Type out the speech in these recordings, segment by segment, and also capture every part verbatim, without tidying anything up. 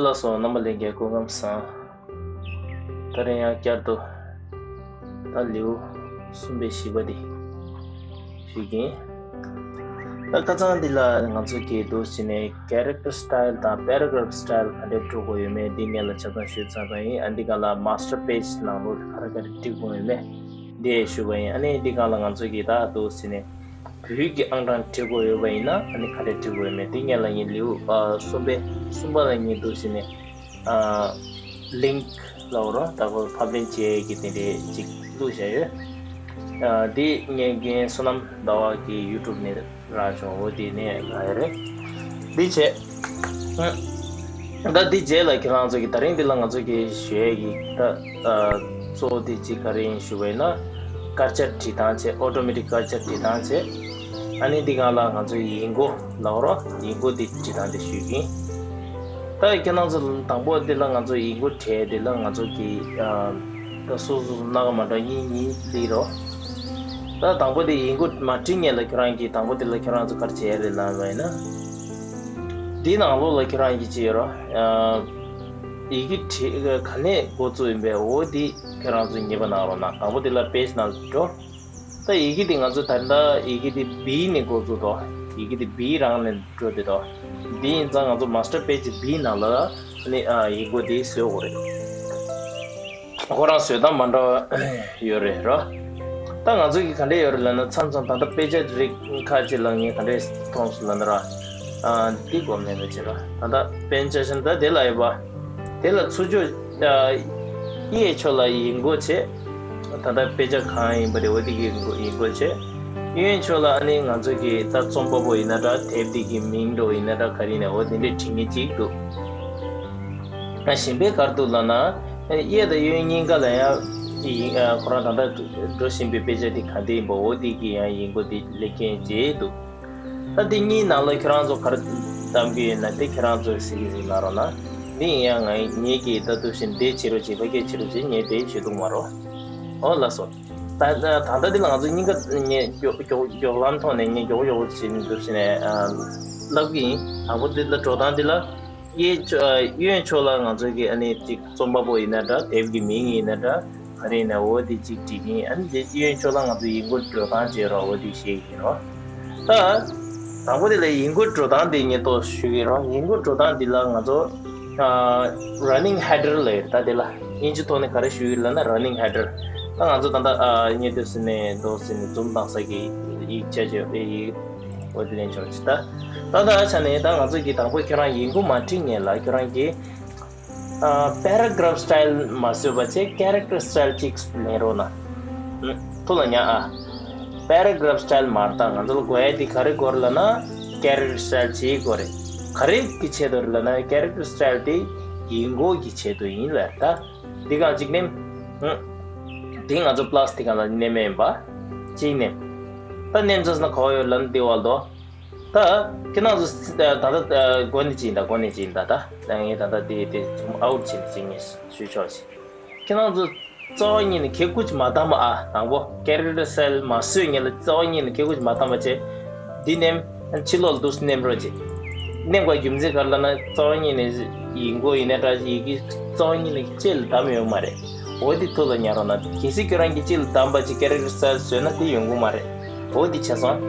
ལགས་སོ། རྣམ་པ་ལྷན་རྒྱས་སྐུ་ཁམས་བཟང་། ད་རེས་ཡང་བསྐྱར་དུ་ད་ལེའུ་གསུམ་པའི་བཞི་པ་འདི་ཞུས་ཀྱིན། ད་ཁ་སང་འདི་ལ་ང་ཚོ་གིས་འདུག་ཟེར་ནས་character style དང་paragraph style ག་འདྲས་འགྲོ་དགོས་ཡོད་མེད་འདི་སྔོན་ལ་ཆ་ཚང་ཞུས་ཚར་བ་ཡིན། ཨ་འདི་ག་ལ་master page ནང་ལོགས་ག་རེ་ག་རེ་འབྲི་དགོས་ཡོད་མེད་འདི་ཞུས་པ་ཡིན། ཨ་ནི་འདི་ག་ལ་ང་ཚོ་གིས་ད་འདུག་ཟེར་ནས་བོད་ཀྱི་ཨང་གྲངས་འབྲི་དགོས་ཡོད་པ་ཡིན་ན་ཨ་ནི་ག་འདྲས་འབྲི་དགོས་ཡོད་མེད་འདི་སྔོན་ལ་ངས་ལེའུ་ཨ་གསུམ་པའི་གསུམ་པ་ལ་ངས་འདུག་ཟེར་ནས་ཨ་link ལབ་རོགས། ད་ཁོ་ཕབ་ལེན་བྱེད་ཀྱི་དེ་འདྲས་ཅིག་བླུགས་བཞག་ཡོད། ཨ་འདི་ངས་རྒན་བསོད་ནམས་ཟླ་བ་གི་YouTube ནས་རག་བྱུང་། འོ་དེ་ནས་རག་ཡོད་རེད། འདི་བྱས། ཨ་ད་འདི་རྗེས་ལ་ཁྱེད་རང་ཚོ་གི་ད་རིང་འདི་ལ་ང་ཚོ་གི་ཞུ་ཡས་ཀྱི་ད་ཨ་གཙོ་བོ་དེ་གཅིག་ག་རེ་ཡིན་ཞུ་བ་ཡིན་ན། དཀར་ཆག་བྲིས་སྟངས་བྱས། automatic དཀར་ཆག་བྲིས་སྟངས་བྱས། ཨ་ནི་འདི་སྒང་ལ་ང་ཚོ་ཡིག་མགོ་ལབ་རོགས། ཡིག་མགོ་འདི་བྲིས་སྟངས་དེ་ཞུས་ཀྱིན། ད་ཁྱེད་རང་ཚོ་དང་པོ་འདི་ལ་ང་ཚོ་ཡིག་མགོ་བྲིས་འདི་ལ་ང་ཚོ་གི་ཨ་ད་སོ་སོ་སོ་སྣ་ཁ་མ་འདྲ་གཉིས་གཉིས་སླེབས་རོགས། ད་དང་པོ་དེ་ཡིག་མགོ་མ་བྲིས་སྔོན་ལ་ཁྱོད་རང་གིས་དང་པོ་དེ་ལ་ཁྱོད་རང་ཚོ་ག་རེ་བྱས་རེད་ལབ་པ་ཡིན་ན། འདིའི་ནང་ལོགས་ལ་ཁྱོད་རང་གིས་ཅི་ཡོད་རོགས། ཨ་ཡི་གེ་བྲིས་ག་ནས་འགོ་བཙུགས་ཡིན་པས། འོ་འདི་ཁྱོད་རང་ཚོ་ངེས་པ་གནང་རོགས་གནང་། དང་པོ་དེ་ལ་page ནང་འགྲོ། ད་ཡི་གེ་འདི་ང་ཚོ་ད་ལྟ་ཡི་གེ་འདི་B ནས་འགོ་བཙུགས་འདུག་ཡི་གེ་འདི་B རང་ནས་འགྲོ་བསྡད་འདུག་འདི་ཡིན་ཙང་ང་ཚོ་master page B ནང་ལ་ནི་ཨ་ཡིག་མགོ་འདི་བཟོ་དགོས་རེད། ཁོ་རང་བཟོ་སྟངས་མ་འདྲ་བ་ཡོད་རེད་རོ། ད་ང་ཚོ་གི་ག་འདྲས་ཡོད་རེད་ལབ་ན། མཚམས་མཚམས་ད་ལྟ་དཔེ་ཆ་རིགས་ཁག་ཅིག་ལ་ངས་ག་འདྲས་མཐོང་སོང་ལབ་ན་ར། ཨ་འདི་གོ་མེད་པ་བྱེད་རོ། ད་ལྟ་དཔེ་ཆ་བཞིན་ད་དེ་ལ་ཡོད་པ། དེ་ལ་ཚུར་ཕྱོགས་ཨ་གཡས་ཕྱོགས་ལ་ཡིག་མགོ་བྱས། ད་ལྟ་དཔེ་ཆ་གང་ཡིན་པ་རེད། འོ་དེ་གི་ཡིག་མགོ་བྱས། གཡོན་ཕྱོགས་ལ་ཨ་ནི་ང་ཚོ་གི་ད་རྩོམ་པ་པོ་ཡིན་ན་འདྲ། དེབ་འདི་གི་མིང་འདྲ་བོ་ཡིན་ན་འདྲ། ག་རེ་ཡིན་ན་འོ་དེ་འདྲས་བྲིས་མཁན་གཅིག་འདུག་ཨ་གཞན་པའི་ག་རེ་འདུག་ལབ་ན། གཡས་དང་གཡོན་གཉིས་ཀ་ལ་ཡང་ཡིག་ཨ་ཁོ་རང་ད་ལྟ་འགྲོ་བཞིན་པའི་དཔེ་ཆ་འདི་ག་འདྲས་ཡིན་པ་འོ་དེ་གི་ཡང་ཡིག་མགོ་འདི་སླེབས་མཁན་ཅིག་འདུག་ད་འདི་གཉིས་ནང་ལ་ཁྱེད་རང་ཚོ་ག་རེ་གདམ་གྱི་ཡོད་ན་དེ་ཁྱེད་རང་ཚོས་གཟིགས་གཟིགས་གནང་རོགས་གནང་། འདི་ཡིན་ཡང་ང་ངེད་ཀྱིས་ད་དུ་བཞིན་འདི་བྱེད་རོགས་བྱེད། ཕ་སྐད་བྱེད་རོགས་བྱེད། ངས་དེ་ཞུ་ཐུབ་མ་རོགས། ཨོ་ལགས་སོ། ད་ད་ད་ལྟ་འདི་ལ་ང་ཚོ་གཉིས་ཀ་ངས་མགྱོགས་མགྱོགས་མགྱོགས་ལམ་ཐོག་ནས་ངས་མགྱོགས་མགྱོགས་བྱེད་འདུག་ཟེར་ནས་ཨ་ལབ་ཀྱི་ཡིན། དང་པོ་འདི་ལ་འགྲོ་སྟངས་འདི་ལ་གཡས་ཕྱོགས་ཨ་གཡོན་ཕྱོགས་ལ་ང་ཚོ་གི་ཨ་ནི་ཅིག་རྩོམ་པ་པོ་ཡིན་ན་འདྲ། དེབ་ཀྱི་མིང་ཡིན་ན་འདྲ། ག་རེ་ཡིན་ན་འོ་དེ་གཅིག་བྲིས་ཀྱིན། ཨ་ནི་དེ་གཡོན་ཕྱོགས་ལ་ང་ཚོ་ཡིག་མགོ་འགྲོ་སྟངས་བྱེད་རོགས། འོ་དེ་ཤེས་ཀྱིན་རོགས། ད་དང་པོ་དེ་ལ་ཡིག་མགོ་འགྲོ་སྟངས་དེ་ངས་ཏོག་ཞུ་གི་རོགས། ཡིག་མགོ་འགྲོ་སྟངས་འདི་ལ་ང་ཚོ་ཨ་running header ལབ་ཡོད། ད་དེ་ལ་དབྱིན་ཇི་ཐོག་ནས་ག་རེ་ཞུ་གི་ལབ་ན་running header། ད་ང་ཚོ་ད་ལྟ་ཨ་ངས་འདུག་ཟེར་ནས་འདུག་ཟེར་ནས་zoom བཏང་ས་གི་ཡིག་ཆ་ཆ་ཡིག་འོ་དེ་ལེན་ཆོག་ཅིག་ད་ད་ད་ཆ་ནས་ད་ང་ཚོ་གི་དང་པོ་ཁྱོད་རང་ཡིག་མགོ་མ་བྲིས་སྔོན་ལ་ཁྱོད་རང་གི་ཨ་paragraph style མ་བཟོས་པ་བྱས་character style གཅིག་ལེན་རོགས་གནང་། ཐུགས་ལ་ཉར་ཨ། paragraph style མ་རེད། ད་ང་ཚོ་ལ་དགོས་ཡ་དེ་ག་རེ་དགོས་རེད་ལབ་ན་character style གཅིག་དགོས་རེད། ག་རེ་གི་ཆེད་དུ་རེད་ལབ་ན་character style དེ་ཡིག་མགོ་གི་ཆེད་དུ་ཡིན་ལབ་ད། འདི་གང་གཅིག་ནེམ། འདི་ང་ཚོ་plus དེ་གང་ལ་ནེམ་ཡིན་པ། གཅིག་ནེམ། ད་ནེམ་ཚོས་ན་ག་བ་ཡོད་ལབ་ན་འདི་བ་ལ་དོ། ད་ཁྱེད་རང་ཚོ་ད་ལྟ་ད་འགོ་ནས་ཅི་ཡིན་ད། འགོ་ནས་ཅི་ཡིན་ད། ད་ད་ངས་ད་ལྟ་དེ་དེ་ཚོམ་out བྱས་ནས་ཅི་ངས་ཞུས་ཆོག་ཅིག་ཁྱེད་རང་ཚོ་རྩ་བ་ཉིད་ནས་ཁེ་ཁུ་ཅིག་མ་བཏང་བ་ཨ། དང་པོ་character style མ་བཟོས་ངེས་ལ་རྩ་བ་ཉིད་ནས་ཁེ་ཁུ་ཅིག་མ་བཏང་བ་བྱས། འདི་ནེམ་ཕྱི་ལོགས་ལ་འདུག་སེ་ནེམ་རོགས་བྱེད། ནེམ་དགོས་རྒྱུ་མཚན་ག་རེ་ལབ་ན་རྩ་བ་ཉིད་ནས་ཡིག་མགོ་ཡིན་ན་འདྲ་ཡི་གེ་རྩ་བ་ཉིད་ནས་ལྕེ་ལ་བསྡམས་ཡོད་མ་རེད། འོ་དེ་ཐུགས་ལ་ཉར་རོགས་གནང་། གལ་སྲིད་ཁྱོད་རང་གིས་ལྕེ་ལ་བསྡམས་པ་ཅིག་character style བཟོས་ན་དེ་ཡོང་གི་མ་རེད། འོ་དེ་བྱས་སོང་།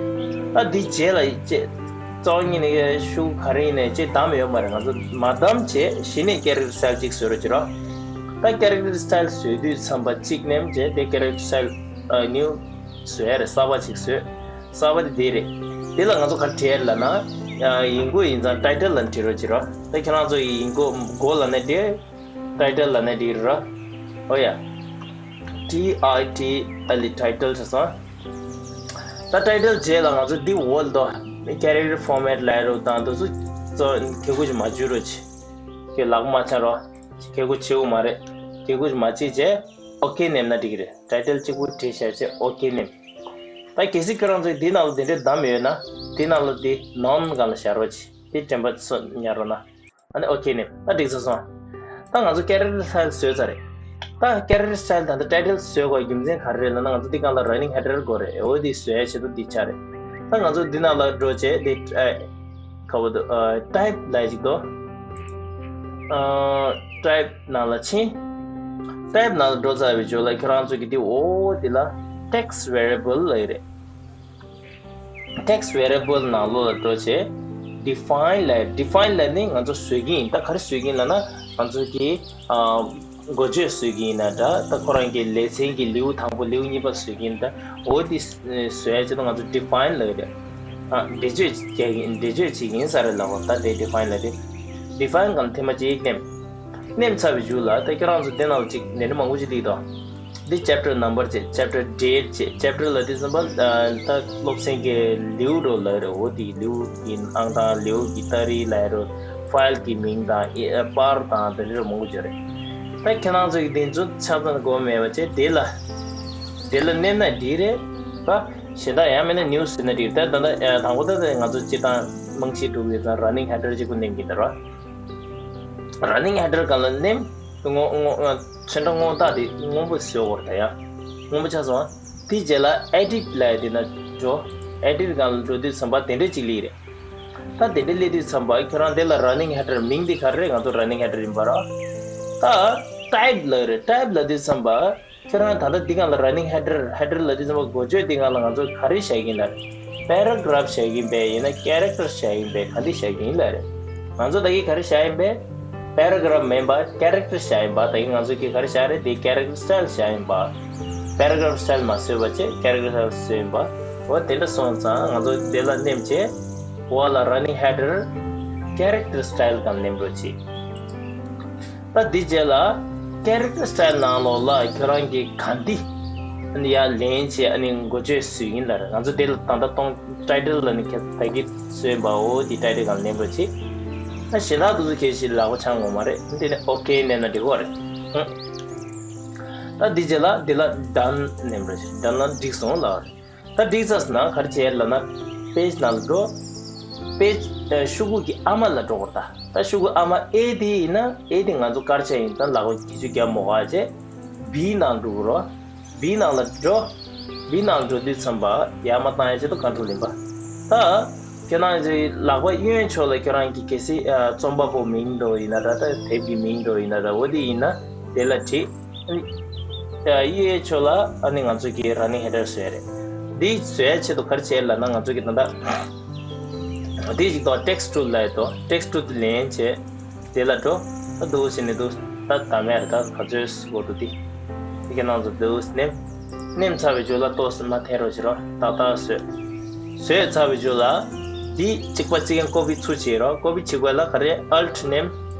ད་འདི་རྗེས་ལ་ལྕེ་རྩ་བ་ཉིད་ནས་ཤུགས་ག་རེ་ཡིན་ནའི་ལྕེ་བསྡམས་ཡོད་མ་རེད། ང་ཚོ་མ་བསྡམས་བྱས་གཞི་ནས་character style ཅིག་བཟོས་རོགས་བྱེད་རོགས། ད་character style བཟོས་དུས་ཙམ་པ་གཅིག་ནེམ་བྱས་དེ་character style new བཟོས་ཡ་རེད། གསར་པ་ཅིག་བཟོས། གསར་པ་དེ་དེ་རེད། དེ་ལ་ང་ཚོ་ག་རེ་བྲིས་ལབ་ན། ཡིག་མགོ་ཡིན་ཙང་title ལབ་བྲིས་རོགས་བྱེད་རོགས། ད་ཁྱེད་རང་ཚོ་ཡིག་མགོ་མགོ་ལབ་ན་འགྲིག title ལབ་ན་འགྲིག་རོགས། ཨོ་ཡ། T I T L E title བྱས་སོང་། ད་title རྗེས་ལ་ང་ཚོ་འདི་འོག་ལ་དོ། character format ལབ་རོགས་དང་དེ་ཚོ་ཚོ་ཁེ་ཁུ་ཅིག་མ་བཅུག་རོགས་བྱེད། ཁྱོད་ལག་པ་མ་འཆང་རོགས། ཁེ་ཁུ་ཆེ་བོ་མ་རེད། ཁེ་ཁུ་ཅིག་མ་བྱེད་བྱས། ཨོ་ཁེ་ནེམ་ན་འགྲིག་གི་རེད། title གཅིག་པུ་བྲིས་བཞག་བྱས་ཨོ་ཁེ་ནེམ། ད་གལ་སྲིད་ཁྱོད་རང་ཚོས་འདི་ནང་ལ་དེ་འདྲའི་བདམས་ཡོད་ན་དེ་ནང་ལ་དེ་none སྒང་ལ་བཞག་རོགས་བྱེད། དེ་དྲན་པ་སོ་ཉར་རོགས་གནང་། ཨ་ནི་ཨོ་ཁེ་ནེམ། ད་འགྲིག་ཚར་སོང་། ད་ང་ཚོ་character style བཟོས་ཚར་རེད། ད་character style དང་ད་title བཟོས་དགོས་རྒྱུ་མཚན་ག་རེ་རེད་ལབ་ན་ང་ཚོ་འདི་སྒང་ལ་running header དགོས་རེད། འོ་དེ་བཟོ་ཡ་ཆེད་དུ་འདི་ཆགས་རེད། ད་ང་ཚོ་འདི་ནང་ལ་འགྲོ་བྱས་དེ་ཨ་ཁ་བོ་དུ་ཨ་type ལབ་ཅིག་འདུག་ཨ་type ནང་ལ་ཕྱིན། type ནང་ལ་འགྲོ་ཚར་བའི་རྗེས་ལ་ཁྱེད་རང་ཚོ་གི་འདི་འོ་འདི་ལ་text variable ལབ་ཡོད་རེད། text variable ནང་ལོགས་ལ་འགྲོ་བྱས། define ལབ། define ལབ་ནི་ང་ཚོ་བཟོས་ཀྱི་ཡིན། ད་ག་རེ་བཟོས་ཀྱི་ཡིན་ལབ་ན་ང་ཚོ་གི་ཨ་འགོ་བརྗོད་བཟོས་ཀྱི་ཡིན་ན་འདྲ། ད་ཁོ་རང་གི་ལེ་ཚན་གྱི་ལེའུ་དང་པོ་ལེའུ་གཉིས་པ་བཟོས་ཀྱི་ཡིན། ད་འོ་འདི་བཟོས་ཡ་ཆེད་དུ་ང་ཚོ་define ལབ་ཡོད་རེད། ཨ་འགྲེལ་བརྗོད་བྱེད་ཀྱི་ཡིན། འགྲེལ་བརྗོད་བྱེད་ཀྱི་ཡིན་ས་རེད་ལབ་པ། ད་དེ་define ལབ་དེ། define གང་ཐེངས་མ་གཅིག་ནེམ། ནེམ་ཚར་བའི་མཇུག་ལ་ད་ཁྱེད་རང་ཚོ་དེ་ནང་ལ་གཅིག་ནས་ནི་མང་པོ་ཅིག་སླེབས་དང་། འདི་chapter number བྱས། chapter date བྱས། chapter ལབ་དུས་ཙམ་པ་ད་སློབ་ཚན་གྱི་ལེའུ་རོ་ལབ་རེད། འོ་དེའི་ལེའུ་གི་ཨང་དང་ལེའུ་གི་ཏ་རིག་ལབ་རོ། file གི་མིང་དང་ཨེ་པར་དང་དེ་འདྲ་རོ་མང་པོ་ཅིག་རེད། ད་ཁྱེད་རང་ཚོ་གི་དེ་ཚོ་ཆ་ཚང་གོ་མེད་པ་བྱས། དེ་ལ་དེ་ལ་ནེམ་ན་འགྲིག་རེད། ད་གཞན་དག་ཡང་མིན་ན་new ཟེར་ན་འགྲིག་ད་ད་ད་དང་པོ་ད་ད་ང་ཚོ་སྤྱིར་བཏང་རྨང་གཞི་གྲུབ་ཡོད་ཙང་running header གཅིག་པུ་ནེམ་གྱི་འདུག་ར། running header སྒང་ལ་ནེམ། སྔོན་སྔོན་ཚན་ཁྲ་སྔོན་རྟགས་དེ་སྔོན་པོ་བཟོས་ཡོད་རེད་ད་ཡ། སྔོན་པོ་ཆགས་སོང་། དེ་རྗེས་ལ་edit ལབ་ཡ་དེ་ན་འགྲོ། edit སྒང་ལ་འགྲོ་དུས་ཙམ་པ་དེ་འདྲ་ཅིག་སླེབས་རེད། ད་དེ་འདྲ་སླེབས་དུས་ཙམ་པ་ཁྱོད་རང་དེ་ལ་running header མིང་དེ་ག་རེ་རེད། ང་ཚོ་running header ཡིན་པ་ར། ད་type ལབ་རེད། type ལབ་དུས་ཙམ་པ། ཁྱེད་རང་ད་ལྟ་འདི་སྒང་ལ་running header header ལབ་དུས་ཙམ་པ་འགོ་བརྗོད་འདི་སྒང་ལ་ང་ཚོ་ག་རེ་བཞག་གི་ཡིན་ལབ་རེད། paragraph བཞག་གི་ཡིན་པས། ཡིན་ན་character བཞག་གི་ཡིན་པས། ག་འདི་བཞག་གི་ཡིན་ལབ་རེད། ང་ཚོ་ད་གིན་ག་རེ་བཞག་ཡིན་པས། paragraph མིན་པ་character བཞག་ཡིན་པ། ད་གིན་ང་ཚོ་གིས་ག་རེ་བཞག་རེད། དེ་character style བཞག་ཡིན་པ། paragraph style མ་བཟོས་པ་བྱས་character style བཟོས་ཡིན་པ། འོ་དེ་འདྲ་སོང་ཙང་ང་ཚོ་དེ་ལ་ནེམ་བྱས། འོག་ལ་running header character style སྒང་ནེམ་རོགས་བྱེད། ད་འདི་རྗེས་ལ་character style ནང་ལོགས་ལ་ཁྱོད་རང་གིས་ག་འདི་ཨ་ནི་ཡར་ལེན་བྱས་ཨ་ནི་འགོ་བརྗོད་བཟོས་ཡིན་ལབ་རེད། ང་ཚོ་དེ་ལ་ད་ལྟ་གཏོང་title ལ་ནི་ཁྱེད་ད་གིན་བཟོས་ཡིན་པའོ། དེ་title སྒང་ལེན་རོགས་བྱེད། ད་གཞན་དག་དེ་ཚོ་གལ་སྲིད་ལག་པ་འཆང་ངོ་མ་རེད། དེ་ནི་okay ནས་ན་འགྲིག་གོ་རེད། ཧུམ། ད་འདི་རྗེས་ལ་འདི་ལ་done ནེམ་རོགས་བྱེད། done ལ་འགྲིག་སོང་ལབ་རེད། ད་འགྲིག་ཚར་སོང་ན་ག་རེ་བྱེད་ལབ་ན། page ནང་ལ་འགྲོ། page ཤོག་གུ་གི་ཨ་མ་ལ་འགྲོ་དགོས་རེད་ད། ད་ཤོག་གུ་ཨ་མ་A དེ་ཡིན་ན། A དེ་ང་ཚོ་དཀར་ཆག་ཡིན་ཙང་ལག་པ་གི་ཆུ་རྒྱབ་མོ་ག་བྱས། B ནང་འགྲོ་དགོས་རེད། B ནང་ལ་འགྲོ། B ནང་འགྲོ་དུས་ཙམ་པ་ཡར་མར་བཏང་ཡ་ཆེད་དུ་control ཡིན་པ། ད་ཁྱེད་རང་ཚོའི་ལག་པ་གཡོན་ཕྱོགས་ལ་ཁྱེད་རང་གི་གལ་སྲིད་ཨ་རྩོམ་པ་པོ་མིང་འགྲོ་ཡིན་ན་འདྲ། ད་དེབ་ཀྱི་མིང་འགྲོ་ཡིན་ན་འདྲ། འོ་དེ་ཡིན་ན་དེ་ལ་བྲིས། ཨ་ནི་གཡས་ཕྱོགས་ལ་ཨ་ནི་ང་ཚོ་གི་running header བཟོས་རེད། འདི་བཟོས་ཆེད་དུ་ག་རེ་བྱས་ལབ་ན། ང་ཚོ་གི་ད་ལྟ་འདི་ཞིག་དང་text tool ལབ་ཡོད་དོ། text tool དེ་ལེན་བྱས་དེ་ལ་འགྲོ། ད་འདུག་ཟེར་ནས་འདུག་ད་ད་མེད་རེད། ད་ག་ཚོད་འགོ་འདུག་དེ་དེ་གི་ནང་དུ་འདུག་ནེམ། ནེམ་ཚར་བའི་རྗེས་ལ་ཏོག་ཙམ་མར་འཐེན་རོགས་བྱེད་རོགས། ཏག་ཏག་བཟོས། བཟོས་ཚར་བའི་རྗེས་ལ་འདི་གཅིག་པ་གཅིག་རྐྱང་copy ཚུར་བྱེད་རོགས། copy བྱེད་དགོས་ལ་ག་རེ་alt ནེམ་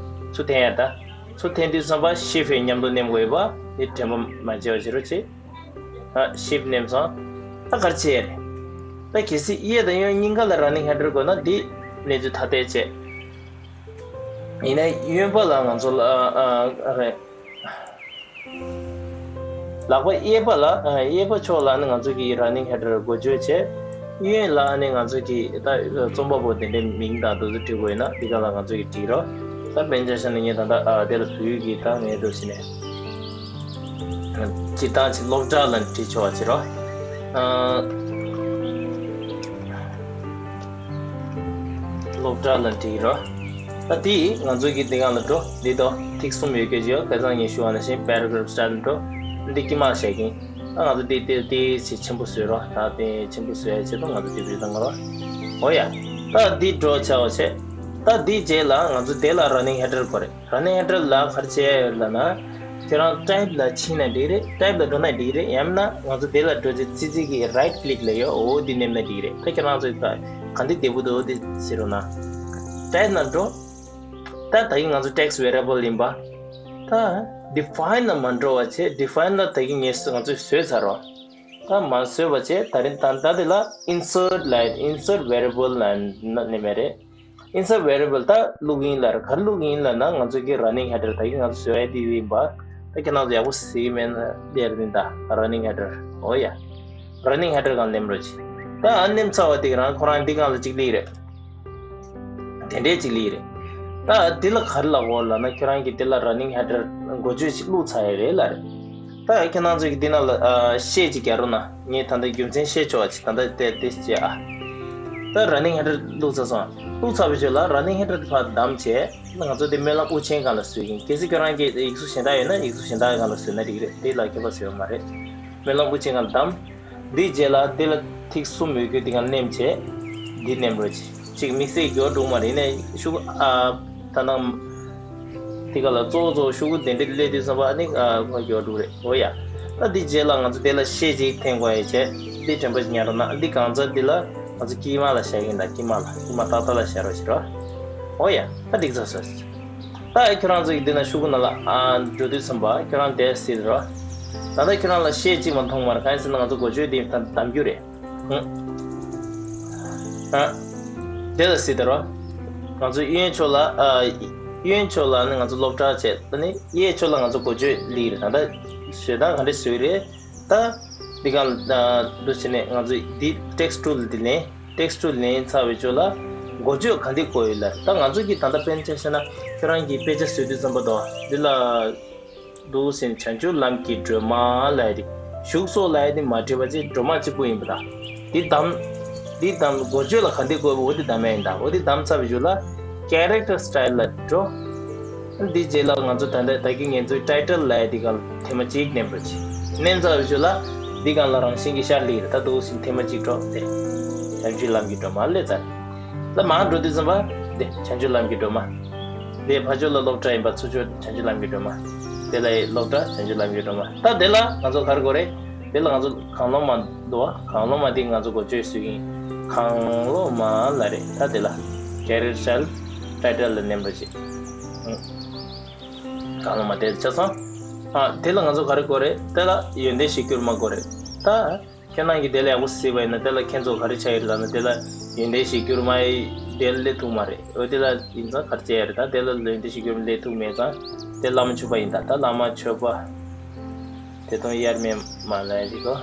ཚུར་འཐེན་ཡ་ད། ཚུར་འཐེན་དུས་ཙམ་པ་shift མཉམ་དུ་ནེམ་དགོས་པ་འདི་དྲན་པ་མ་བརྗེད་པ་བྱེད་རོགས་བྱེད། ཨ་shift ནེམ་སོང་། ད་ག་རེ་བྱེད་རེད། ད་གལ་སྲིད་གཡས་དང་གཡོན་གཉིས་ཀ་ལ་running header དགོས་ན་འདི་གནས་ཚུལ་ཐ་དད་བྱེད། ཡིན་ན་གཡོན་པ་ལ་ང་ཚོ་ལ་ཨ་ཨ་རེད། ལག་པ་གཡས་པ་ལ་ཨ་གཡས་པ་ཕྱོགས་ལ་ནི་ང་ཚོ་གི་running header འགོ་བརྗོད་བྱས། གཡོན་ལ་ནི་ང་ཚོ་གི་ད་རྩོམ་པ་པོ་དེ་འདྲའི་མིང་དང་དེ་ཚོ་བྲིས་དགོས་ཡིན་ན་འདི་ག་ལ་ང་ཚོ་གི་བྲིས་རོགས། ད་དཔེར་ན་ཆ་བཞག་ན་ངས་ད་ལྟ་ཨ་དེ་ལ་བོད་ཡིག་གི་ད་ངས་འདུག་ཟེར་ནས་སྤྱིར་བཏང་ཅིག་སློབ་གྲྭ་ལ་བྲིས་ཆོག་པ་བྱེད་རོགས། ཨ། སློབ་གྲྭ་ལ་འགྲིག་རོ། ད་དེ་ང་ཚོ་གི་འདི་སྒང་ལ་འགྲོ། འདི་དོ་ཐིག་གསུམ་ཡོད་སྐད་ཅིག་ཡོད། ཁ་སང་ངས་ཞུ་བ་ནང་བཞིན་paragraph style འགྲོ། འདི་དཀྱིལ་མ་བཞག་གིན། ད་ང་ཚོ་འདི་དེ་དེ་ཞིག་ཆེན་པོ་བཟོས་རོ། ད་དེ་ཆེན་པོ་བཟོས་ཡ་ཆེད་དུ་ང་ཚོ་དེ་བྲིས་བཏང་གི་རོ། འོ་ཡ། ད་འདི་འགྲོ་བྱ་བ་བྱས། ད་འདི་རྗེས་ལ་ང་ཚོ་དེ་ལ་running header དགོས་རེད། running header ལ་ག་རེ་བྱས་ཡོད་ལབ་ན། ཁྱེད་རང་type ལ་ཕྱིན་ན་འགྲིག་རེད། type ལ་འགྲོ་ན་འགྲིག་རེད། ཡང་ན་ང་ཚོ་དེ་ལ་འགྲོ་རྗེས་ཙི་ཙི་གི་right click ལ་ཡོད། འོ་འདི་ནེམ་ན་འགྲིག་རེད། ད་ཁྱེད་རང་ཚོ་ག་ག་འདི་བདེ་པོ་འདུག་འདི་ཟེར་རོགས་གནང་། type ནང་འགྲོ། ད་ད་གིན་ང་ཚོ་text variable ཡིན་པ། ད་define ལ་མ་འགྲོ་བ་བྱས། define ལ་ད་གིན་ངས་ང་ཚོས་བཟོས་ཚར་རོ། ད་མ་བཟོས་པ་བྱས། ད་རིང་ད་ད་འདི་ལ་insert ལ་insert variable ལ་ནེམ་རེད། insert variable ད་བླུག་གིན་ལབ་རེད། ག་རེ་བླུག་གིན་ལབ་ན་ང་ཚོ་གི་running header ད་གིན་ང་ཚོ་བཟོས་ཡ་དེ་ཡིན་པ། ད་ཁྱེད་རང་ཚོ་ཡག་པོ་གཟིགས་མེད་ན་དེ་རེད་ད། running header འོ་ཡ། running header སྒང་ནེམ་རོགས་བྱེད། ད་ཨ་ནེམ་ཚར་བ་དེ་རང་ཁོ་རང་འདི་སྒང་ལ་གཅིག་སླེབས་རེད། དེ་འདྲས་གཅིག་སླེབས་རེད། ད་འདི་ལ་ག་རེ་ལབ་དགོས་ལབ་ན་ཁྱེད་རང་གི་འདི་ལ་running header འགོ་བརྗོད་ཅིག་བླུགས་ཚར་ཡ་རེད་ལབ་རེད། ད་ཁྱེད་རང་ཚོ་གི་འདི་ནང་ལ་ཨ་ཤད་ཅིག་རྒྱག་རོགས་གནང་། ངས་ད་ལྟ་རྒྱུ་མཚན་བཤད་ཆོག་པ་ཅིག་ད་ལྟ་དེ་དེ་བྱས་ཨ། ད་ ད་running header་བླུགས་ཚར་སོང་། བླུགས་ཚར་བའི་རྗེས་ལ་running header་དེ་ཕར་བདམས་བྱས། ང་ཚོ་དེ་སྨོན་ལམ་དབུ་ཅན་སྒང་ལ་བཟོས་ཡིན། གལ་སྲིད་ཁྱོད་རང་གིས་ཡིག་གཟུགས་གཞན་དག་ཡོད་ན་ཡིག་གཟུགས་གཞན་དག་སྒང་ལ་བཟོས་ན་འགྲིག་རེད། དེ་ལ་ཁྱད་པར་ཟེར་བ་མ་རེད། སྨོན་ལམ་དབུ་ཅན་སྒང་ལ་བདམས། འདིའི་རྗེས་ལ་འདི་ལ་ཐིག་གསུམ་ཡོད་རྒྱུ་འདི་སྒང་མནན་བྱས། འདི་མནན་རོགས་གྱིས། གཅིག་དམིགས་བསལ་འགྱུར་བ་འགྲོ་གི་མ་རེད། ཡིན་ནའི་ཤོག་ཨ། ད་ནང་དེ་ག་ལ་གཙོ་བོ་གཙོ་བོ་ཤོག་གུ་དེ་འདྲ་སླེབས་དུས་ཙམ་པ་ཨ་ནི་ཨ་ཁོ་འགྱུར་བ་འགྲོ་གི་རེད། འོ་ཡ། ད་འདི་རྗེས་ལ་ང་ཚོ་དེ་ལ་ཤད་ཅིག་འཐེན་དགོས་ཡ་བྱས། འདི་དྲན་པ་ཞིག་ཉར་རོགས་གནང་། འདི་གང་ཚ་འདི་ལ་ང་ཚོ་དཀྱིལ་མ་ལ་བཞག་གི་ཡིན། ད་དཀྱིལ་མ་ལ་དཀྱིལ་མ་ཏག་ཏག་ལ་བཞག་རོགས་བྱེད་རོགས། འོ་ཡ། ད་འགྲིག་ཚར་སོང་། ད་ཁྱོད་རང་ཚོ་གི་འདི་ན་ཤོག་གུ་ནང་ལ་ཨ་འགྲོ་དུས་ཙམ་པ་ཁྱོད་རང་དེ་སྲིད་རོགས། ད་ལྟ་ཁྱོད་རང་ལ་ཤད་ཅིག་མ་མཐོང་མ་རེད། གང་ཡིན་ཟེར་ན་ང་ཚོ་འགོ་བརྗོད་འདི་ད་གདམ་རྒྱུ་རེད། ཨ། དེ་ལ་སྲིད་དེ་རོ། ང་ཚོ་གཡོན་ཕྱོགས་ལ་ཨ། གཡོན་ཕྱོགས་ལ་ནི་ང་ཚོ་སློབ་གྲྭ་བྱས། ད་ནི་གཡས་ཕྱོགས་ལ་ང་ཚོ་འགོ་བརྗོད་ལི་རེད། ད་ལྟ་བྱེད་སྟངས་ག་འདྲ་བཟོས་རེད། ད་འདི་གང་ལ་འདུག་བྱས་ནས་ང་ཚོ་འདི་text tool་འདི་ལེན། text tool་ལེན་ཚར་བའི་ཕྱོགས་ལ་འགོ་བརྗོད་ག་འདི་བཀོད་ཡོད་ལ། ད་ང་ཚོ་གི་ད་ལྟ་དཔེར་ན་ཆ་བཞག་ན་ཁྱོད་རང་གི་དཔེ་ཆ་བཟོས་དུས་ཙམ་པ་དོ་འདི་ལ། འདུག་ཟིན་བྱང་ཆུབ་ལམ་གྱི་སྒྲོན་མ་ལབ་ཡ་དེ། བཞུགས་སོ་ལབ་ཡ་དེ་མ་བྲིས་པ་ཅིག་སྒྲོན་མ་གཅིག་པུ་ཡིན་པ་དང་། འདི་བདམས། འདི་བདམས་འགོ་བརྗོད་ལ་ག་འདི་དགོས་པ་འོ་དེ་བདམས་ཡ་ཡིན་ད། འོ་དེ་བདམས་ཚར་བའི་རྗེས་ལ་character style་ལ་འགྲོ། འདི་རྗེས་ལ་ང་ཚོ་ད་ལྟ་ད་གིན་ངེད་ཚོའི་title་ལབ་ཡ་འདི་གང་ལ་ཐེངས་མ་གཅིག་མནན་པ་ཅིག་མནན་ཚར་བའི་རྗེས་ལ་འདི་གང་ལ་རང་བཞིན་གྱི་ཤར་ལི་རེད། ད་འདུག་ཟིན་ཐེངས་མ་གཅིག་འགྲོ་དེ། བྱང་ཆུབ་ལམ་གྱི་སྒྲོན་མ་སླེབས་ཚར། ད་མར་འགྲོ་དུས་ཙམ་པ་འདི་བྱང་ཆུབ་ལམ་གྱི་སྒྲོན་མ། དེ་ཕར་ཕྱོགས་ལ་སློབ་གྲྭ་ཡིན་པ་ཚུར་ཕྱོགས་བྱང་ཆུབ་ལམ་གྱི་སྒྲོན་མ། དེ་ལ་སློབ་གྲྭ་བྱང་ཆུབ་ལམ་གྱི་སྒྲོན་མ། ད་དེ་ལ་ང་ཚོ་ག་རེ་དགོས་རེད། དེ་ལ་ང་ཚོ་གང་བློ་མ་འདུག་བ། གང་བློ་མ་དེ་ང་ཚོ་འགོ་བརྗོད་ཞུ་གི་ཡིན། གང་བློ་མ་ལབ་རེད། ད་དེ་ལ་character style title་ལ་མནན་པ་ཅིག་གང་བློ་མ་དེ་ཆ་ཚང་། ཨ་དེ་ལ་ང་ཚོ་ག་རེ་དགོས་རེད། དེ་ལ་ཡོན་ཏན་གཞིར་གྱུར་མ་དགོས་རེད། ད། ཁྱེད་རང་གིས་དེ་ལ་ཡག་པོ་གཟིགས་པ་ཡིན་ན་དེ་ལ་ཁྱེད་ཚོ་ག་རེ་ཆགས་ཡོད་ལབ་ན། དེ་ལ་ཡོན་ཏན་གཞིར་གྱུར་མ་ཡི་དེ་ལ་སླེབས་ཐུབ་མ་རེད། འོ་དེ་ལ་ཡིན་ཙང་ག་རེ་བྱས་ཡ་རེད། ད་དེ་ལ་ཡོན་ཏན་གཞིར་གྱུར་མ་སླེབས་ཐུབ་མེད་ཙང་དེ་བླ་མ་མཆོད་པ་ཡིན། ད་ད་བླ་མ་མཆོད་པ། བདེ་སྟོང་དབྱེར་མེད་མ་ལ་ཡ་གི་གོ།